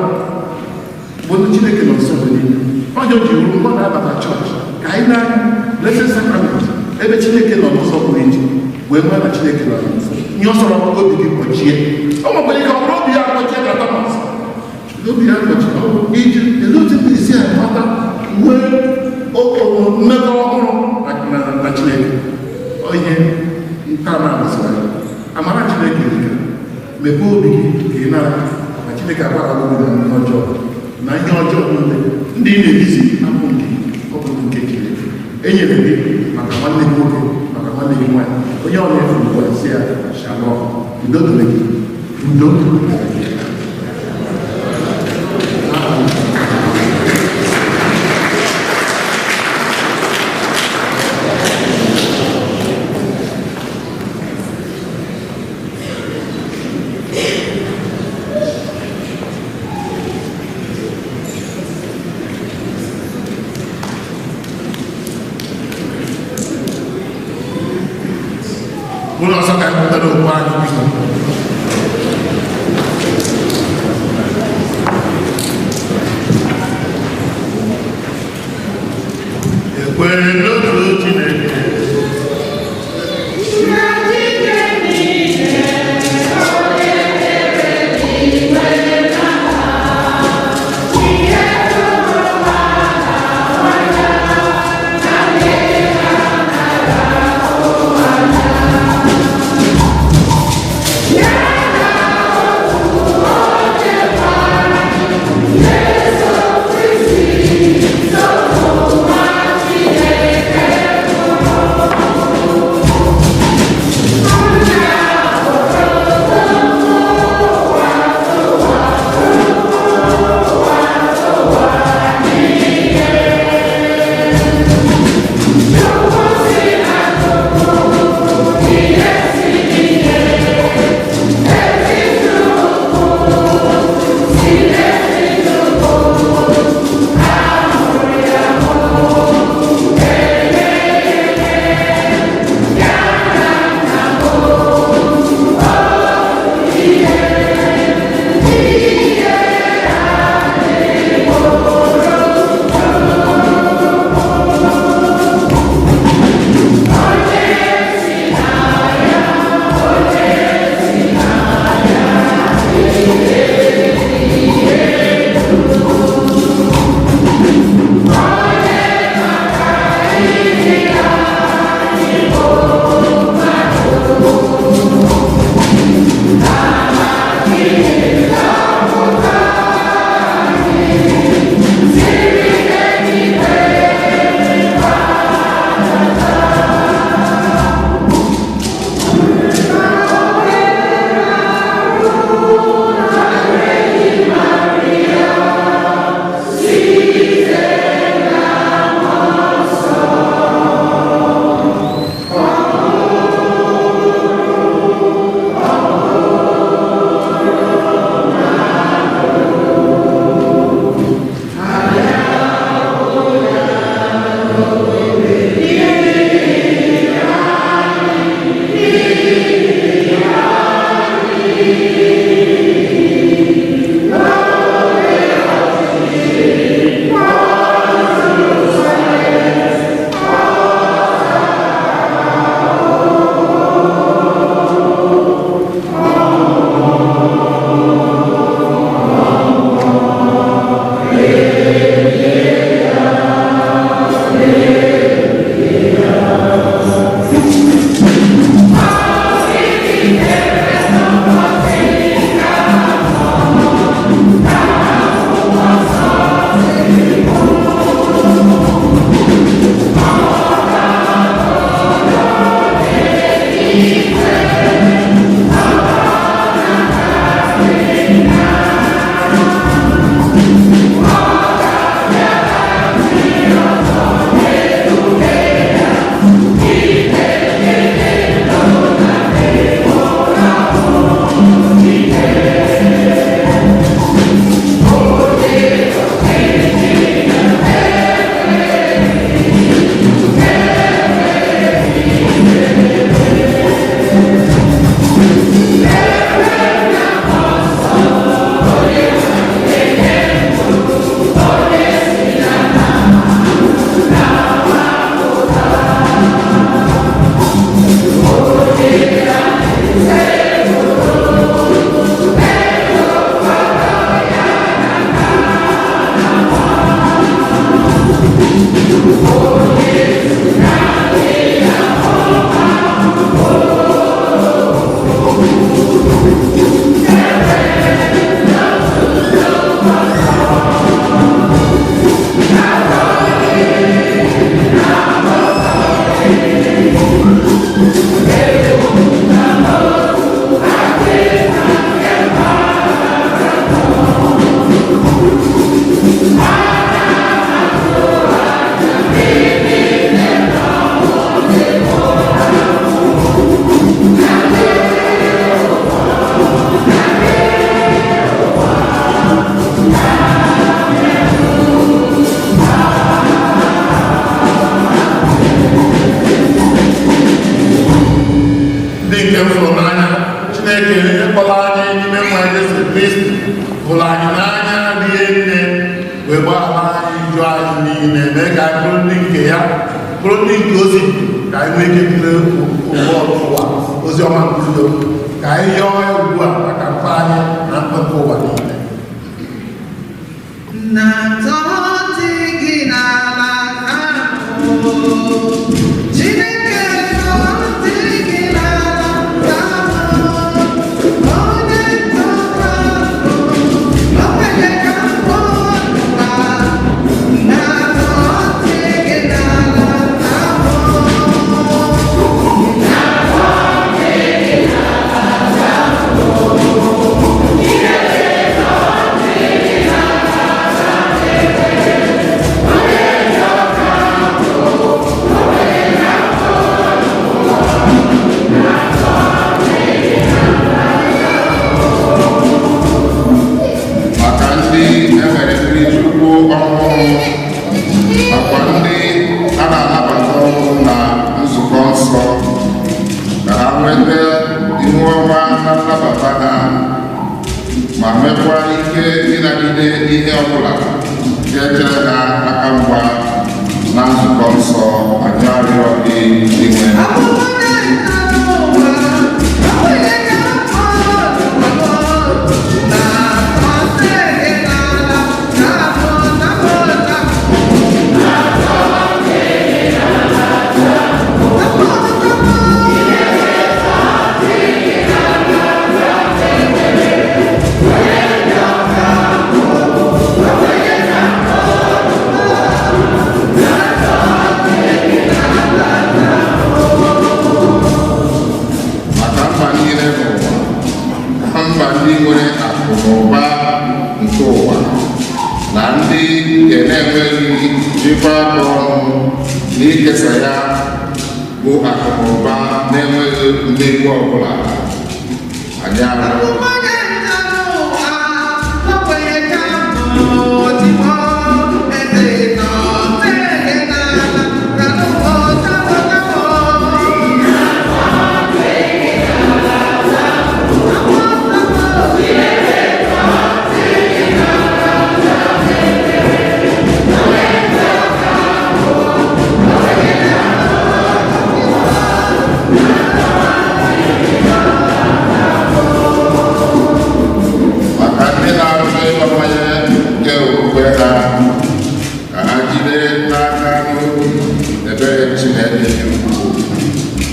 S3: bụ ndị Chineke nọ nso mgbe niile. Ọjọọ ji wuru mgbe ọ na-abata chọọchị ka anyị na-anya Blessed Sacrament, ebe Chineke nọ n'ụzọ pụrụ iche, wee mara na Chineke nọ nso. Ihe ọ sọrọ obi gị kpọchie, o nwekwara ike ọ bụrụ obi ya akpọchie ka Thomas, obi ya kpọchie. Ọ bụ iji elee otu m esi amata nwee mmekọ ọhụrụ na Chineke? Ihe nta na-agosiri anyị amara Chineke dịka mepee obi gị ka ị nara na Chineke agbara gị na ihe ọjọọ, na ihe ọjọọ niile ndị ị na-ebizi abụ nke ọ bụ nke Chineke e nyere gị maka nwanne gị nwoke, maka nwanne gị nwaanyị. Onye ọ na-efu ugbu a, si ya shalom, udo dịrị gị, udo dịrị gị. Ụlọ ọzọ ka anyị pụtara okwu anyị, biko. Ekwere n'otu Chineke. Kristi hụrụ anyị n'anya rie nne wee gbaghara anyị njọ anyị niile, mee ka anyị bụrụ ndị nke ya, bụrụ ndị nke ozi, ka anyị nwee ike biri ụwa ụwa ozi ọma nke udo. Ka anyị yọọ ya ugbu a maka mkpa anyị na mkpa nke ụwa niile.
S2: Na ntị gị n'ala ahụ, Chineke, tọọ ntị gị n'ala ahụ, onye ntọka ahụ, ogbenye ka mbụ n'ụwa, na tọọ ntị gị n'ala ahụ.
S4: Maka ndị emere mmiri chukwu ọhụrụ nakwa ndị a na-anabata ọhụrụ na nzukọ nsọ, ka ha nweta ihu ọma na nnabata ha ma nwekwa ike ịnagide ihe ọbụla ga-echere ha aka mgba na nzukọ nsọ, anyị arịọ gị, inwe.
S2: Abụ onye nta n'ụwa, ogbenye ka mbụ n'ụwa, na ntị gị n'ala ahụ, ahụ, ahụ.
S4: Maka mba niile n'ụwa, ka mba ndị nwere akụ na ụba nke ụwa na ndị nke na-enweghị jikọ aka ọnụ n'ikesa ya bụ akụ na ụba na-enweghị mmegbu ọbụla, anyị arịọ.
S2: Onye nta n'ụwa, ogbenye ka mbụ, Timo, eze nọ, ntị gị n'ala, na n'ụwa, tamo, tamo.
S4: Maka ndị na-achọ ịbawanye nke okwukwe ha, ka ha jide n'aka n'obi ebere Chineke dị ukwuu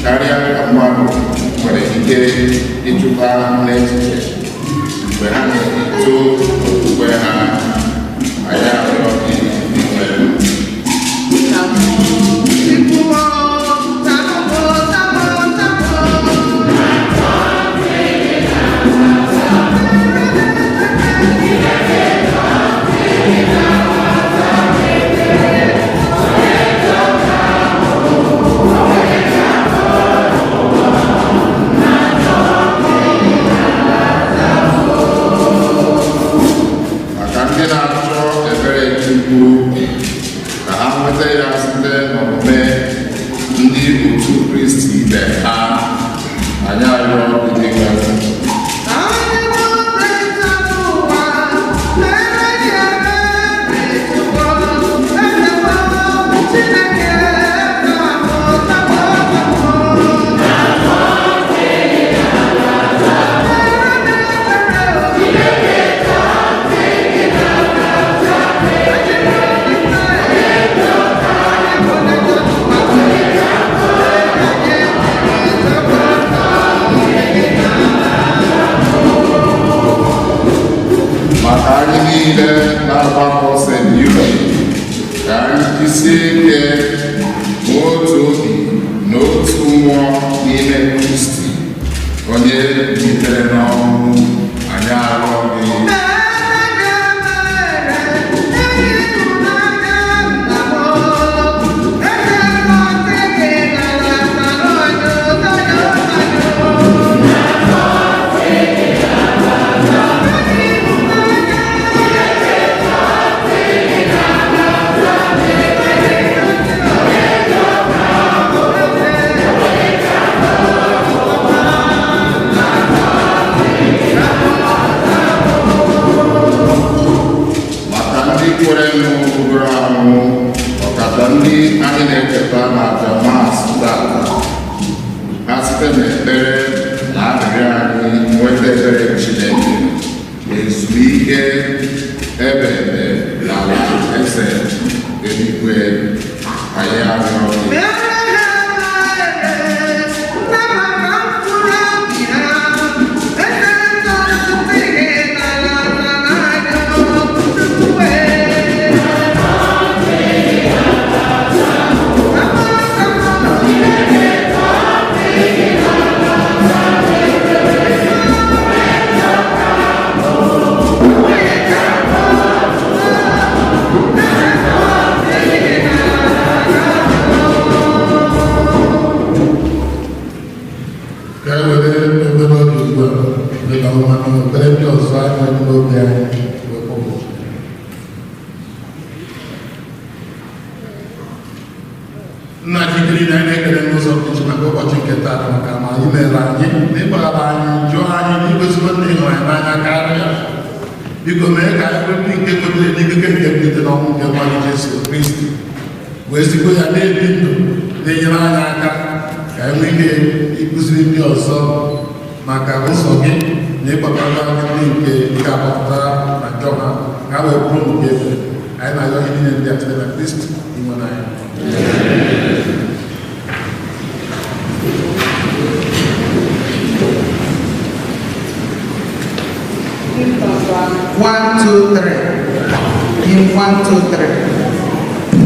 S4: karịa ka mmadụ nwere ike ịchụta n'echiche mgbe ha na-eto okwukwe ha, anyị arịọ gị, inwe.
S2: Timo, tamo, tamo, tamo.
S4: Maka ndị na-achọ ebere Chukwu, ka ha nweta ya site n'omume ndị otu Kristi ibe ha, anyị arịọ gị, nwe.
S2: Anyị bụ ndị nta n'ụwa, na-eme gị ebere, Chukwu, eze m, Chineke, tamo, tamo, tamo.
S4: Maka anyị niile na-agbakọ St. Eugene, ka anyị jisie ike nwee otu obi na otu mmụọ n'ime Kristi onye bilitere n'ọnwụ, anyị arịọ gị.
S2: Thank
S4: ndị anyị na-echeta na aja Mass tata, ha site n'ekpere na arịrịọ anyị nweta ebere Chineke na ezumike ebe ebe n'ala eze eluigwe, anyị arịọ gị.
S3: Ka e were obere oge ugbu a dịka mmanụ ekpere ndị ọzọ anyị nwere n'obi anyị wee kpọpụ. Nna jikere na anyị na-ekele n'ụzọ pụrụ iche maka ụbọchị nke taa maka ma anyị mere anyị na ịgbaghara anyị jụọ anyị na igosikwa na ịhụrụ anyị n'anya karịa. Biko mee ka anyị bụrụ ndị nke kwetere n'ikike nke mbilite n'ọnwụ nke nwa gị Jesu Kristi, wee zikwa ya na-ebi ndụ na-enyere anyị aka ka anyị nwee ike ịkụziri ndị ọzọ maka ụzọ gị na ịkpakọta ndị nke ga-agbapụta na njọ ha ka ha wee bụrụ nke ebere. Anyị na-arịọ ihe niile ndị a site na Kristi inwe anyị.
S2: One, two, three. In one, two, three.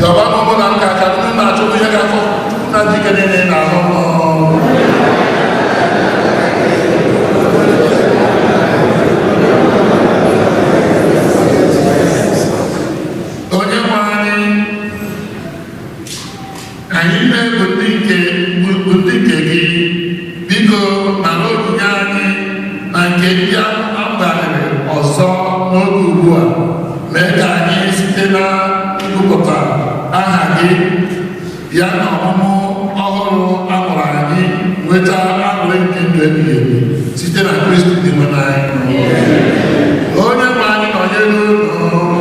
S3: Yọba n'ụmụ na nka ka ndị na-achọ ihe ga-afọ Chukwu na njike niile na-ahụ Onye nwe anyị, anyị na-ebu ndị nke bụ ndị nke gị, biko nara onyinye anyị na nke ndị agbalịrị ọzọ n'oge ugbu a, mee ka anyị site na ịgụpụta aha gị ya na ọmụmụ ọhụrụ a mụrụ anyị nweta aṅụrị nke ndụ ebighị ebi site na Kristi dị nwe anyị. Onye nwe anyị nọnyere unu.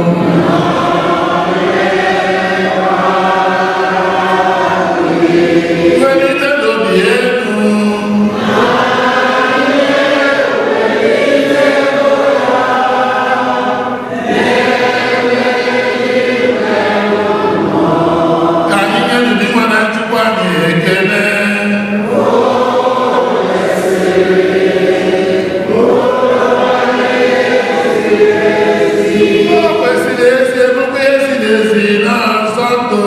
S3: Welite n'obi elu. Ka anyị nye ndị nwe na Chukwu anyị ekele. O kwesịrị ezi ebube eziri ezi na-asọ ndụ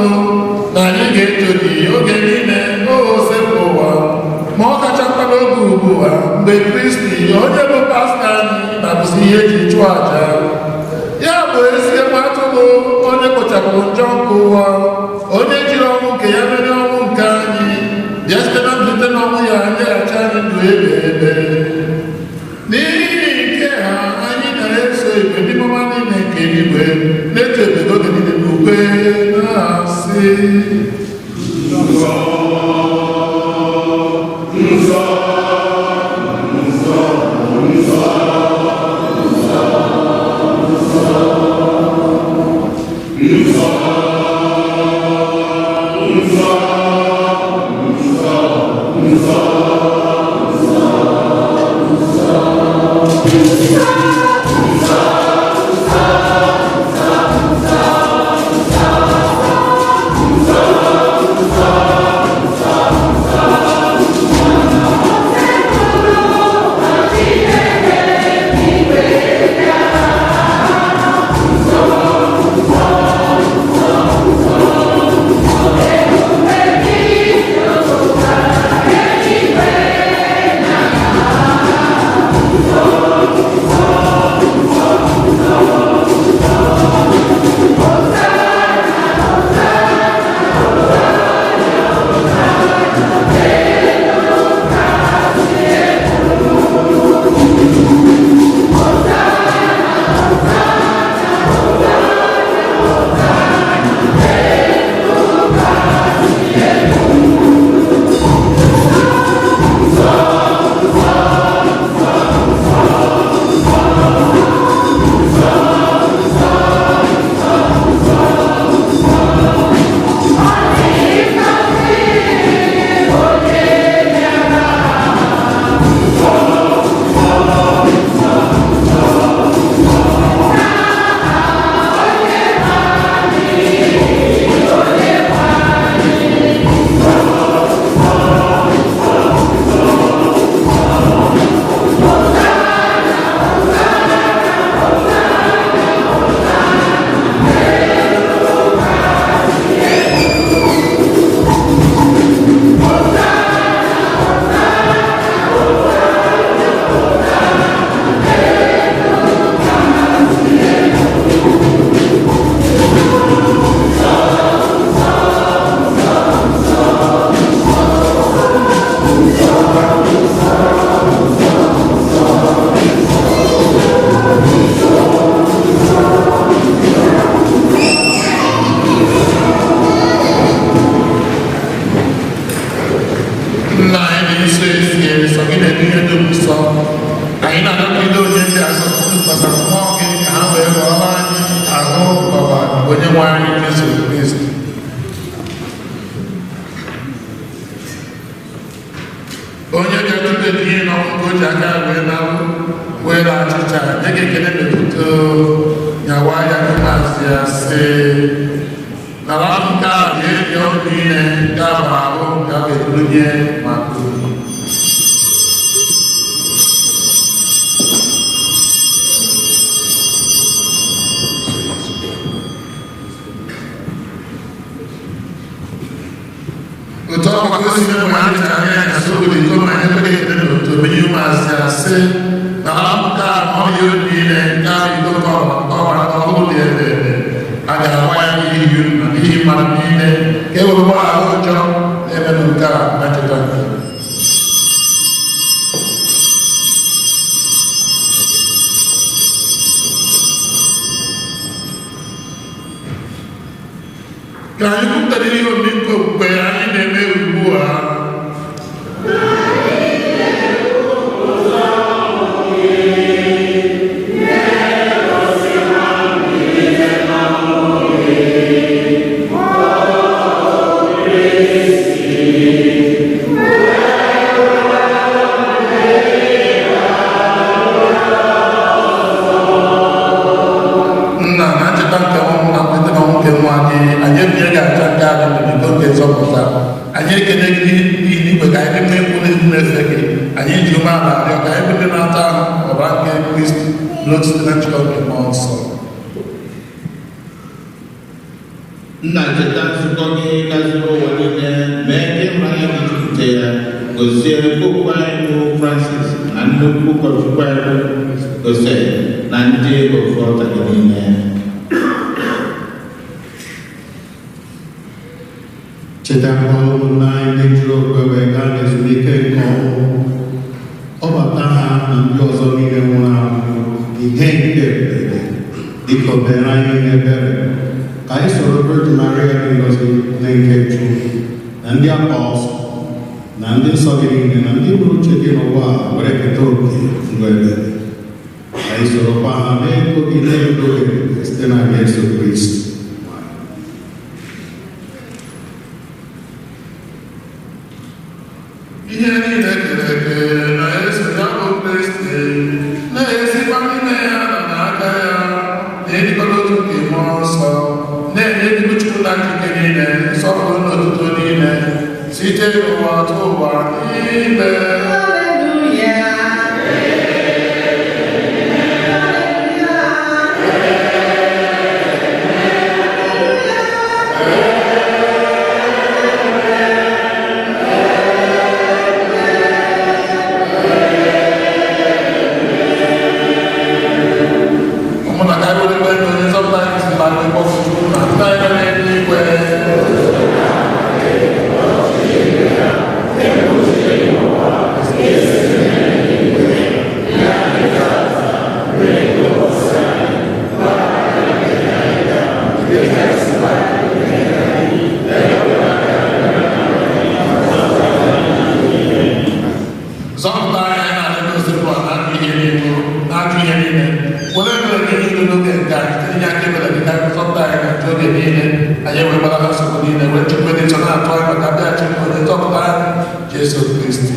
S3: na anyị ga-eto gị oge niile o sepụ ụwa, ma ọ kacha mkpa n'oge ugbu a mgbe Kristi onye bụ pastọ anyị na-abụzi ihe eji chụọ àjà ya bụ ezi nwa atụrụ onye kpochapụrụ njọ nke ụwa, onye jiri ọnwụ nke ya merie ọnwụ nke anyị, bịa site na mbilite n'ọnwụ ya nyeghachi anyị ndụ ebighị ebe. N'ihi nke ha anyị na-eso igwe ndị mmụọ niile nke eluigwe na-eto ebube oge niile n'ukwe na-asị:
S1: Nsọ, nsọ, nsọ, nsọ, nsọ, nsọ, nsọ, nsọ,
S5: Thank
S3: Nna anyị dị nsọ ezie, sọ gị na-eme ihe dum nsọ. Anyị na-anọgide onye ndị asọmpi gbasara mmụọ gị ka ha wee ghọrọ anyị ahụ ọbara onye nwe anyị Jesu Kristi. Onye ga-atụle ihe na ọnwụ ka o ji aka ya wee narụ were achịcha nye gị ekele n'otuto, nyawa ya maazị ya sị, nara nke a ga-enye ọnụ niile nke a bụ ahụ nke a ga-ebunye maka unu. Otu ọgbakọ si mgbe anyị chara anya ya sokwu dị iko ma anyị ekweghị ekele n'otu omenye ụmụazị ya sị, nara nke a ma ọ dị unu niile nke a bụ iko nke ọbara nke ọbara nke ọhụrụ dị ebe ebe a ga-agba ya n'ihi unu na n'ihi mmadụ niile ka e were gbaghara ụjọ na-emenụ nke a na ncheta nke. Ka anyị kwupụtara ihe omimi nke okwukwe anyị na-eme ugbu a. Nna, na ncheta nke ọnwụ na mmalite n'ọnwụ nke nwa gị, anyị ebinye gị aja nke a dị n'iko nke nzọpụta. Anyị ekele gị n'ihi na igwe ka anyị dị mma ekwu na-efe gị. Anyị ji umeala arịọ ka anyị bụ ndị na-ata ahụ ọbara nke Kristi n'otu site na njikọ nke Mmụọ Nsọ.
S5: Nna, cheta nzukọ gị gazuru ụwa niile, mee ka ịhụnanya gị jupụta ya. Gozie popu anyị bụ Francis na nnukwu ụkọchukwu anyị bụ Jose na ndị ofu ọta gị niile.
S6: Chetakwa ụmụnna anyị ndị jụrụ okwe wee gaa n'ezumike nke ọnwụ, ọbata ha na ndị ọzọ niile nwụrụ anwụ ihe nke ebube. Dịka o mere anyị ebere, ka anyị soro Virgin Maria dị ngọzi na nke Chukwu na ndị apọstụl na ndị nsọ gị niile na ndị bụrụ uche gị n'ụwa a were keta oke ndụ ebebe. Ka anyị sorokwa ha na-eto gị na-eto gị site na Jesu Kristi.
S3: Ihe niile kere eke na-eso ya bụ Kristi, na-esikwa n'ime ya na n'aka ya, na-ejikọta otu nke Mmụọ Nsọ, na-enye ndị Chukwu na njike niile nsọpụrụ na otuto niile site n'ụwa tụ ụwa niile. Ụmụnna, ka anyị were ekpere na onye nzọpụta anyị si na mkpọfụ Chukwu na nna anyị nọ n'eluigwe. Zọpụta anyị, anyị na-arịọ gị ozugbo a na-ajụ ihe niile, na-ajụ ihe niile. Were ebere gị nye udo n'oge nke a, site n'inye aka ebere gị ka anyị zọpụta anyị na njọ oge niile. Anyị wee gbalaga nsogbu niile, wee chukwu dị nsọ na-atụ anyị maka mbịaghachi nke onye nzọpụta anyị, Jesu Kristi.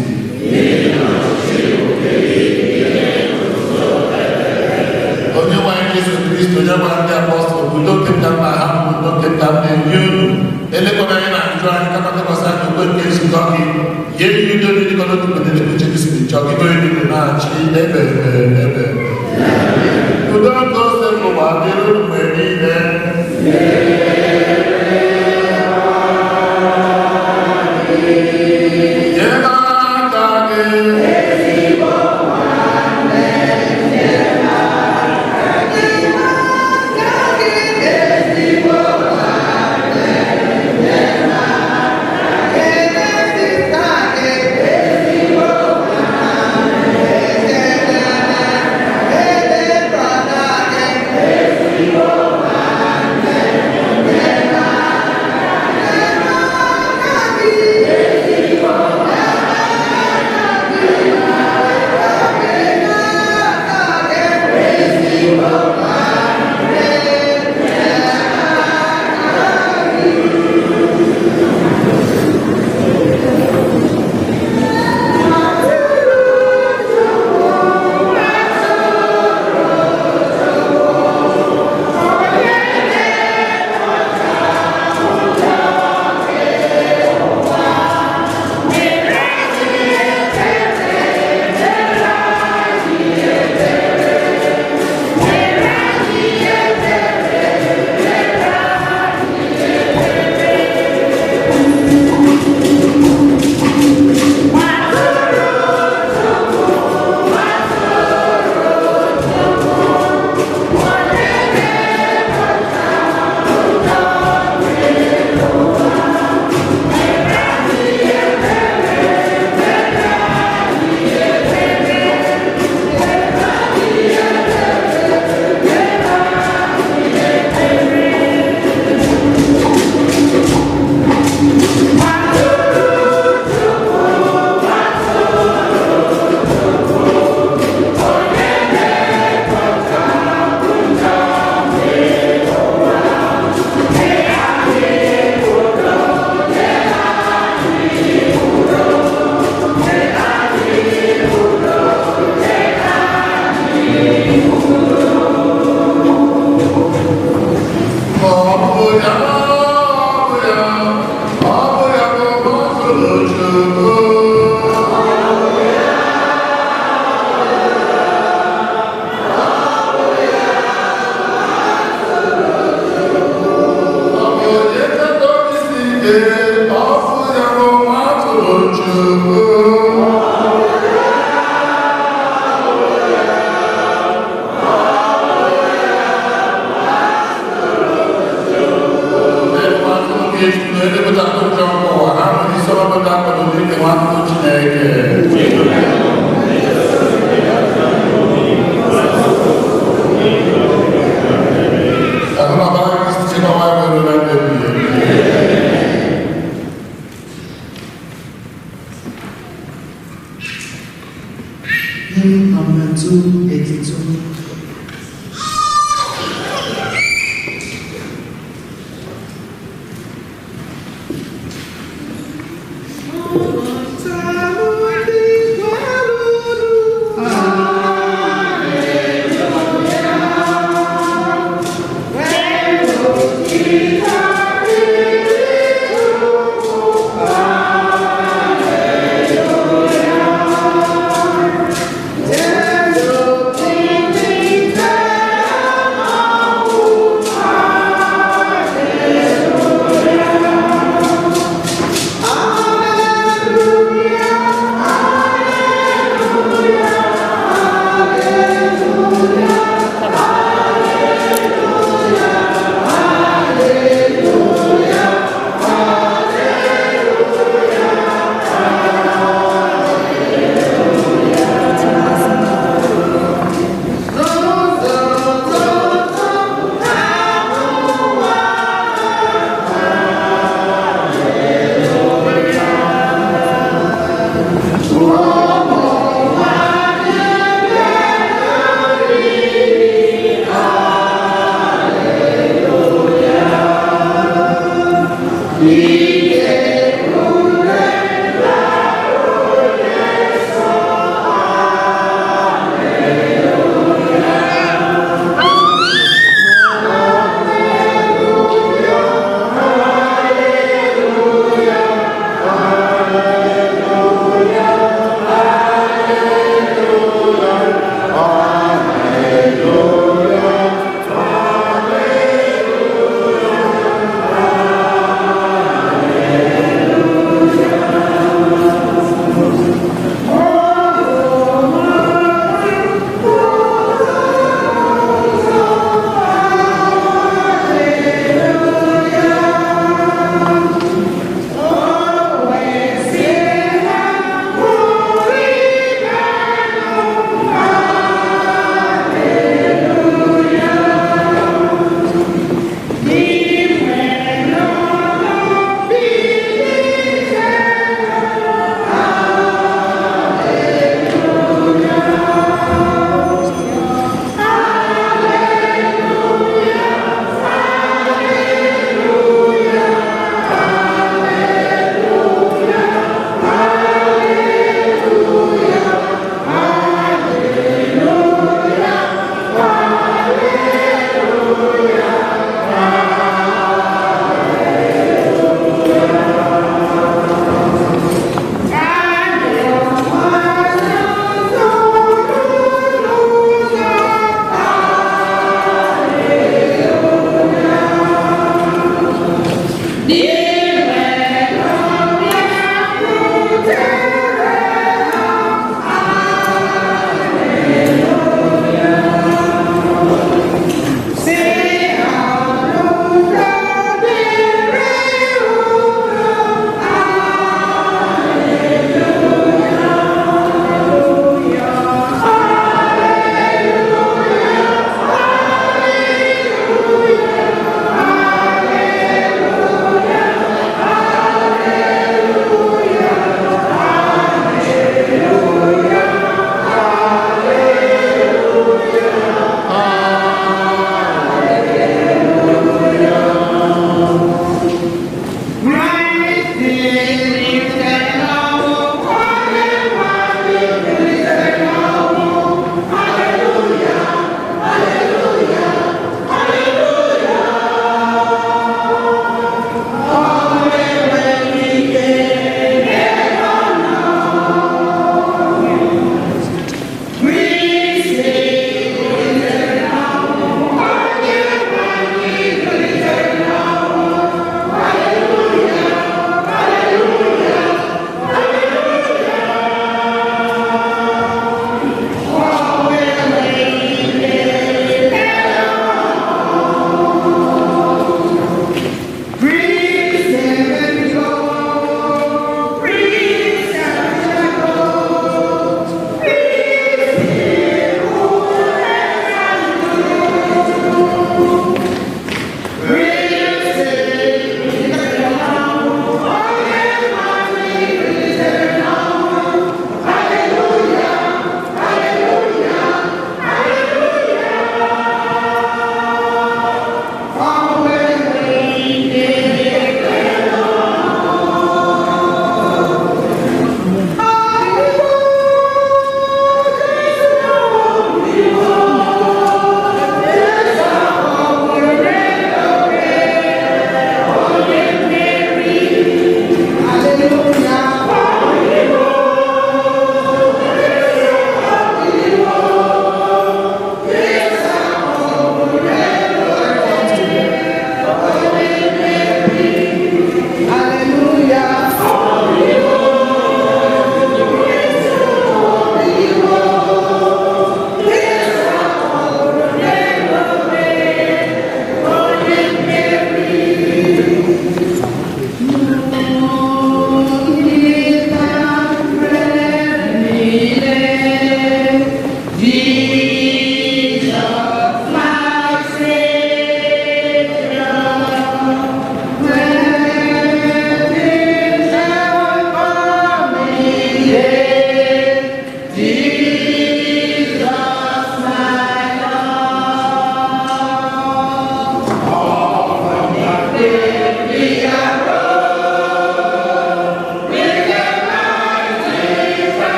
S3: Onye nwe anyị Jesu Kristi, onye gwara ndị apọstụl, udo nke m ka m na-ahapụ, udo nke m ka m na-enye unu. Elekwana anyị na njọ anyị, kama tụkwasị anyị okwe nke nzukọ gị. Nye ya udo na ịdịkọ n'otu mgbe niile uche gị siri chọọ gị, onye niile na-achị ebe ebe ebe. Udo nke ose ụwa dịrị unu mgbe niile. Nye n'aka gị. Chukwu. Ọ bụ onye Katọlik si ike, ọ bụ ya bụ nwa atụrụ Chukwu.
S7: Hymn number 282.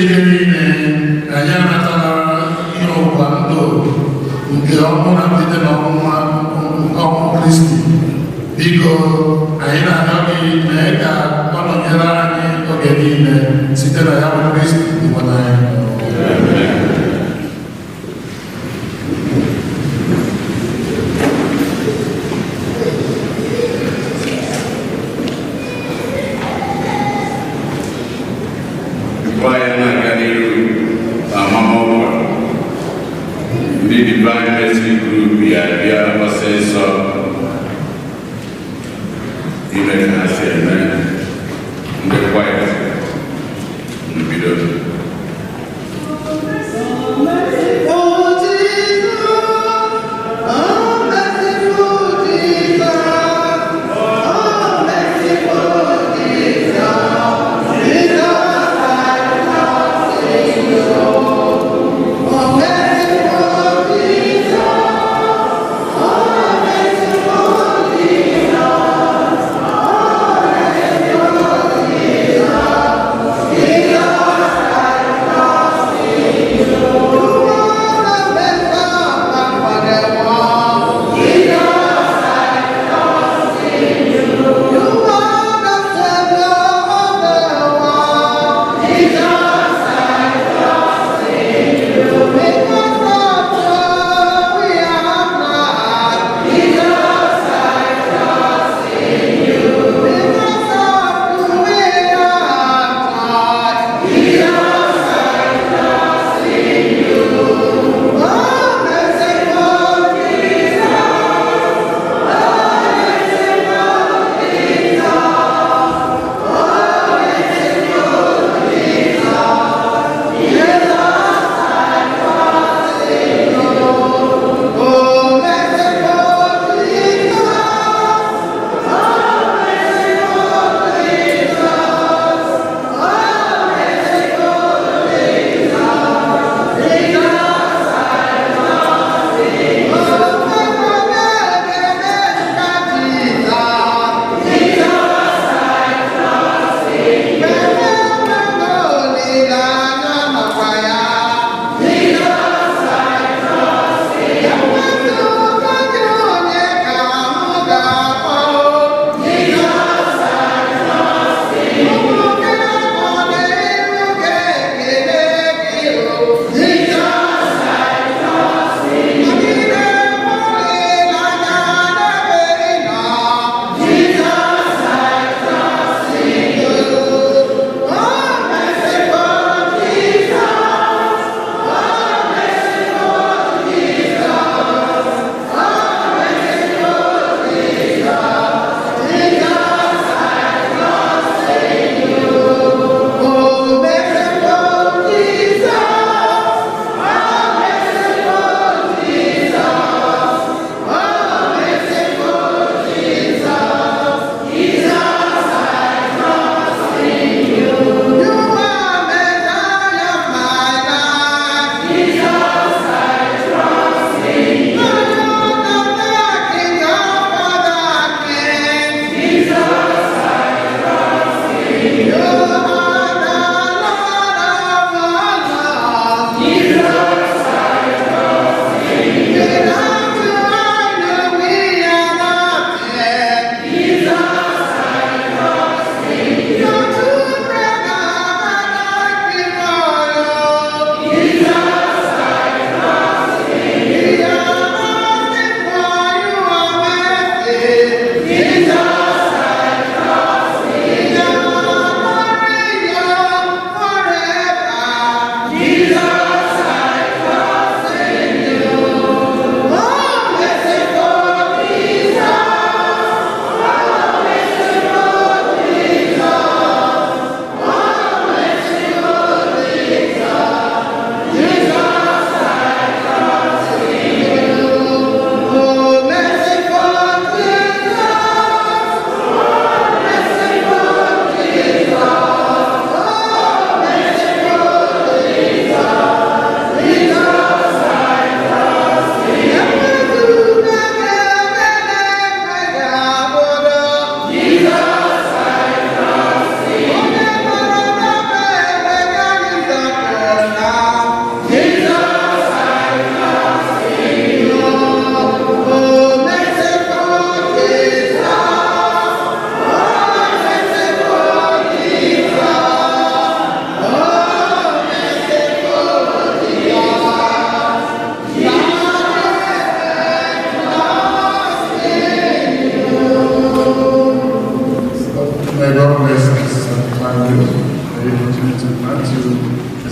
S3: Ji ike niile, anyị anatala ihe ọgbụgba ndụ nke ọnwụ na mbilite n'ọnwụ ọnwụ Kristi. Biko, anyị na-arịọ gị mee ka ọ nọnyere anyị oge niile site na ya bụ Kristi Onyenwe anyị.
S1: Tupu anyị na-aga n'iru n'amamọkwa, ndị Divine Mercy Group ya bịa ọsịsọ ime ka ha si eme ndị kwaya mbido.
S8: Oh,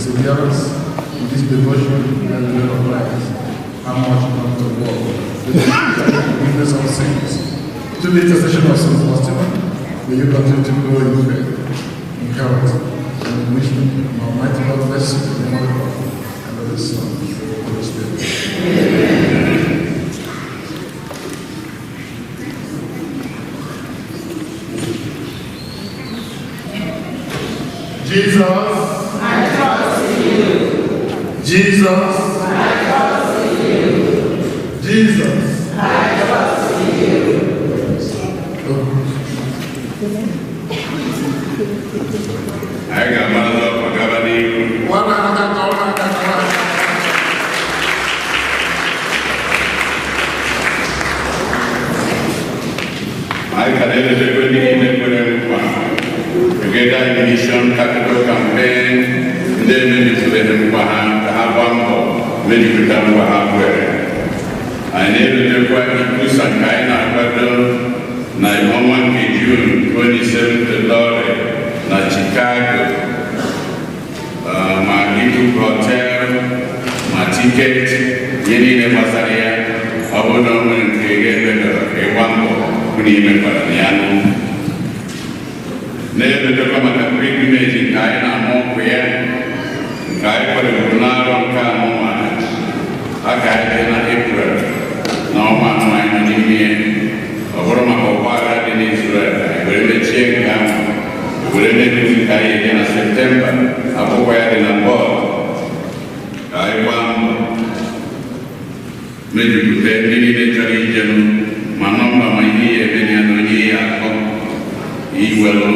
S3: Perseverance in this devotion and we recognize how much you come to work with the forgiveness of sins. Through the intercession of Saint Faustina, may you continue to grow in faith, in health, and in wisdom. And Almighty God bless you in the name of the Father, and of the Son, and of the Holy Spirit. Amen. Jesus,
S8: I trust in you.
S3: Jesus,
S8: I trust in you.
S3: Jesus,
S8: I trust in you.
S1: Anyị ga-agbazi ọkwa gaba n'ihu. Anyị ka na-elelekwe ndị niile kwere nkwa Together in Mission Capital Campaign, ndị emejupụtara nkwa ha ka ha gbaa mbọ mejupụta nkwa ha kwere. Anyị na-erutekwa ikwusa nke anyị na-akwado na ọnwa nke June 27 Lọrị na Chicago, ma ibuku hotel ma tiketi, ihe niile gbasara ya, ọ bụrụ na o nwere nke ga-emedọrọ, ka ịgba mbọ hụ na imekwara na ya nụ. Na-edodekwa maka pilgrimage nke anyị na-ama ọkụ ya, nke anyị kwadeburu n'arọ nke anụnwa a ka anyị dị na April na ọnwa anụ anyị nọ n'ime ya. Ọ bụrụ maka ọgba aghara dị n'Israel, anyị were mechie nke ahụ, were na-eduzi nke anyị eje na Septemba. Akwụkwọ ya dị na bọọdụ. Ka anyị gbaa mbọ mejupụta ndị niile chọrọ ijenụ, ma nọmba ma ihe ya eme ya na onye ya akọ iwelụ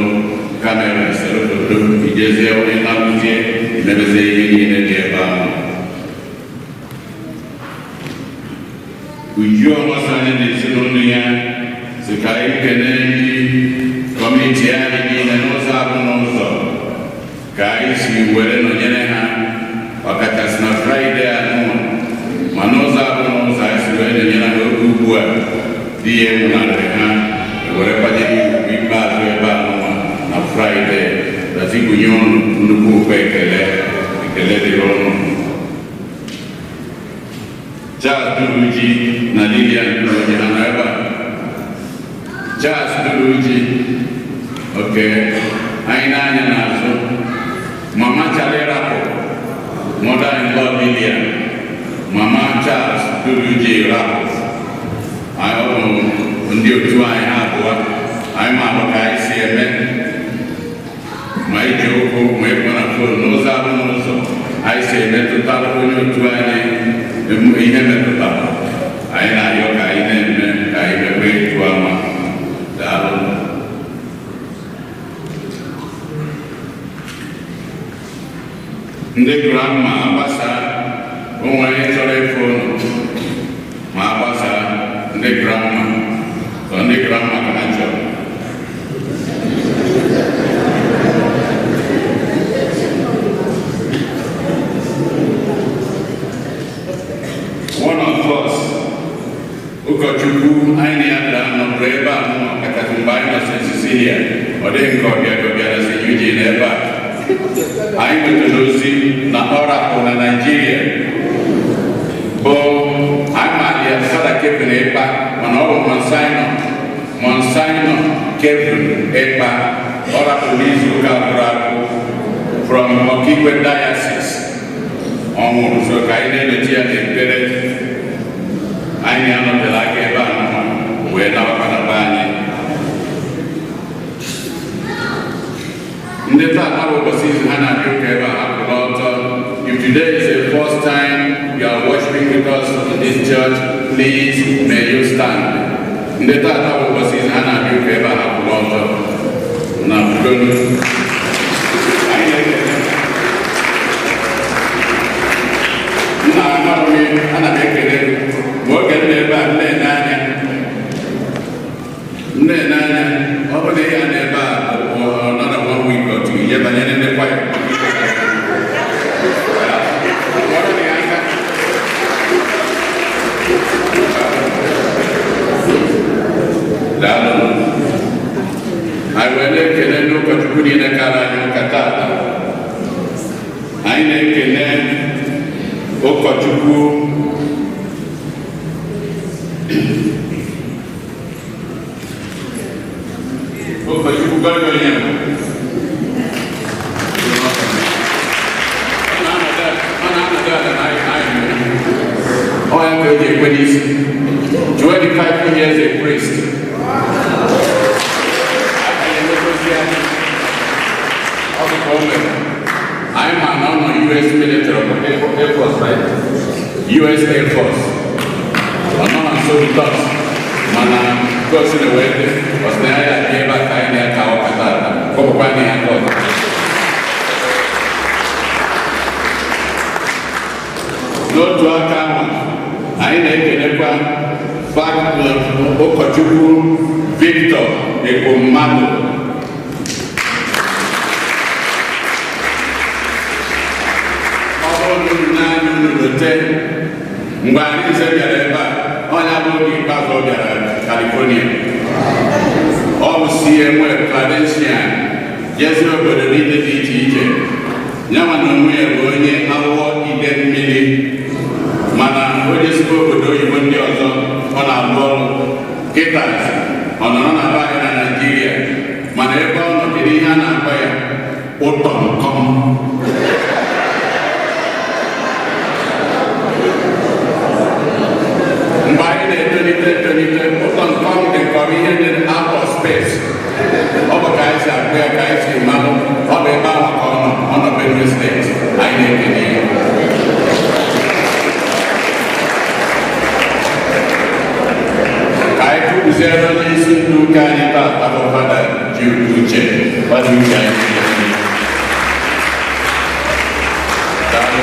S1: kamera sere foto ijezie onye na-arụzie imebezie ihe niile dị ebe ahụ. Uju ọgbasa anyị na ezinụlọ ya si ka anyị kelee ndị kọmiti anyị niile n'ụzọ abụ n'ụzọ ka anyị si were nọnyere ha, ọkachasị na Fraịde anụnwa, ma n'ụzọ abụ n'ụzọ anyị si were nọnyere ha oge ugbu a di ya nwụnarịrị ha, were kwanyere ugwu ikpeazụ ebe anụnwa na Fraịde. Dazigunye ụnụ nnukwu ụkọ ekele. Ekele dịrị ụnụ. Charles Duruji na Lilian Duruji ha nọ ebe a? Charles Duruji, oke anyị na-anya n'azụ. Mama Charlie rapụ, mother in law Lilian, Mama Charles Duruji rapụ anyị. Ọ bụ ndị otu anyị, ha abụọ anyị ma ahụ ka anyị si eme, ma iji ụkwụ ma ịkpọ na phone, n'ụzọ abụ n'ụzọ anyị si emetụtara onye otu anyị ihe metụtara anyị, na-arịọ ka anyị na-eme ka anyị mekwa etu ama. Daalụ. Ndị grandma agbasa, onwe onye chọrọ ịfụ ụnụ ma agbasa. Ndị grandma, sọ ndị grandma ka ha chọrọ. One of us, ụkọchukwu anyị na ya dara nọbụrụ ebe a nọ, kachasị mgbe anyị nọ St. Cecilia, ọ dịghị nke ọbịa ọbịa na St. Eugene ebe a, anyị nwetara ozi na ọ rapụ na Naịjirịa, bụ anyị maara ya Fada Kevin Ịkpa, mana ọ bụ Monsignor Kevin Ịkpa. Ọ rapụrụ n'izu ụka gwụrụ agwụ from Okigwe Diocese. Ọ nwụrụ, so ka anyị na-emechi ya n'ekpere. Anyị anọtela aka ebe a nọ wee nabakwa na be anyị. Ndị taa bụ ụbọchị izu ha na-abịa ụka ebe a, hapụla ọtọ. If today is the first time you are worshiping with us in this church, please may you stand. Ndị taa bụ ụbọchị izu ha na-abịa ụka ebe a, hapụla ọtọ na bugonu. Anyị na-ekele nna amaghị m, ana m ekele gị. Ma oge m na ebe a, m na-ene anya, m na-ene anya, ọ bụrụ na ị ya na ebe a another one week or two, ihe banyere ndị kwaya. Kpọrọ m ya aka. Daalụ. Anyị wee na-ekele ndị ụkọchukwu niile kara anyị ụka tata. Anyị na-ekene ụkọchukwu ụkọchukwu Godwin Onyema. Ọ na-anọdụ ala na anyị ọ ya ka o ji ekwe n'isi 25 years a priest. A ga-enwegozi anyị ọ bụ ka o mere anyị ma na ọ nọ US military, Air Force, right? US Air Force. Ọ nọ na nso with us, mana gosi na wee dị ọ sị na ya ya dị ebe a ka anyị na-aka ụka tata kọpụkwa n'ihe aka ọzọ. N'otu aka ahụ, anyị na-ekelekwa ụkọchukwu Victor Ekwommadụ. Ọ bụrụ na unu naanị unu lote mgbe anyị nze bịara ebe a, ọnya bụ oge ikpeazụ ọ bịara California. Ọ bụ CMA Claretian, jezi obodo niile dị iche iche. Nyanwa na onwe ya bụ onye awọ ide mmiri, mana onye sikwa obodo oyibo ndị ọzọ ọ na-alụ ọrụ. Kịta ọ nọrọ na be anyị na Naịjirịa, mana ebe ọ nọ, kedu ihe a na-akpọ ya? Ụtọ nkọm. Mgbe anyị na-etolite etolite, ụtọ nkọm dị ka ọ bụ ihe dị out of space. Ọ bụ ka anyị si akpụ ya, ka anyị si malụ. Ọ bụ ebe ahụ ka ọ nọ, ọ nọ Benue Steeti. Anyị na-ekele ya. Ka anyị kụziere onye isi ndị ụka anyị taata bụ Fada Jude Uche. Fada Uche, anyị na-ekele ya. Daalụ.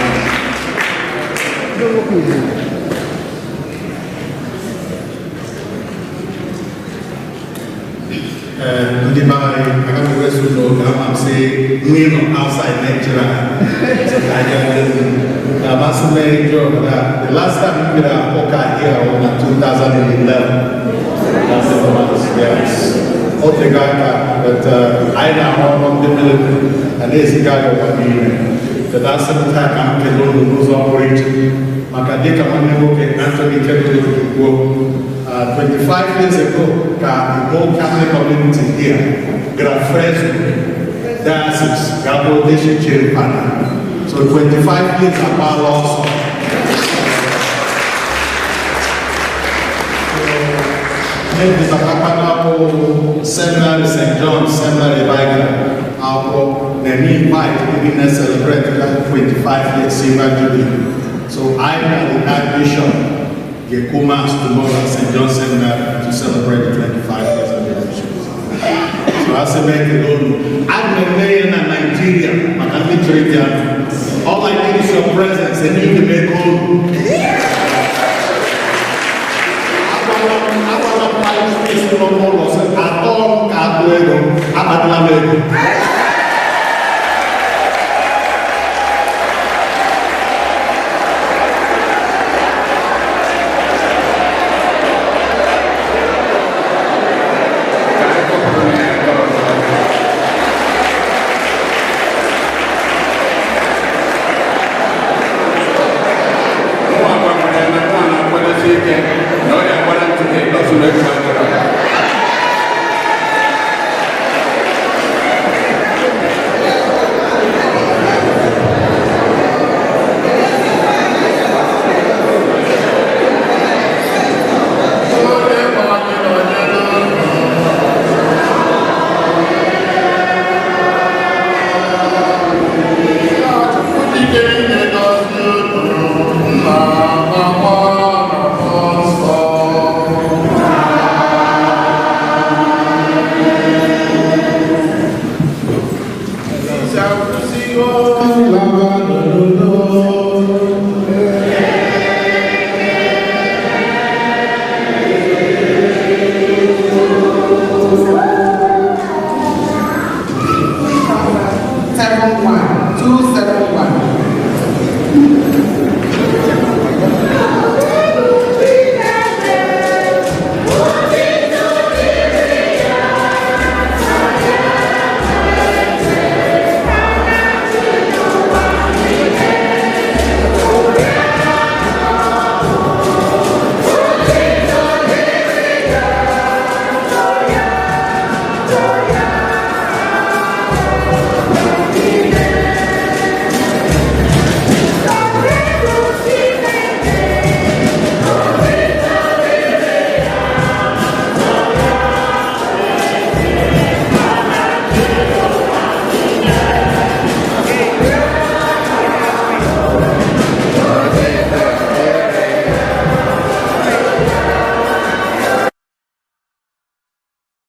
S6: Ndị be anyị, aga m ewezu n'oge ama m sị nri nọ outside Nigeria. Anyị na-amasị m ịjụ na the last time m bịara ụka here was na 2011. That's the last, yes. O tego aka, but anyị na-arụ ọrụ ndị military a na-eziga ya ụwa niile. But asị m taa ka m kelee unu n'ụzọ pụrụ iche maka dịka nwanne nwoke Anthony Kennedy kwuo, 25 years ago ka the whole Catholic community here gara Fresno Diocese ga-abụ chere fada. So 25 years agbaala ọsọ. Ihe dịzakakwana bụ seminary, St. John Seminary, ebe anyị gara akwụkwọ, na-eme invite ndị na-celebrate that 25 years silver jubilee. So I na the Archbishop ga-ekwu mass tomorrow at St. John Seminary to celebrate the 25 years anniversary. So asị m ekele unu. A na-eme ya na Nigeria maka ndị chọrọ ịbịa. All I need is your presence and you can make unu. Agwala m parish nọ n'ụlọ sị atọ m ka atụ ego, akpatala m ego.
S1: Ka anyị kụpụrụ ya aka ọzọ. Nwa gwakwara ya na nwa na-akwadosi ike na ọ ya agbara ntị ọsụ na ego adịrọ.
S2: 71 271.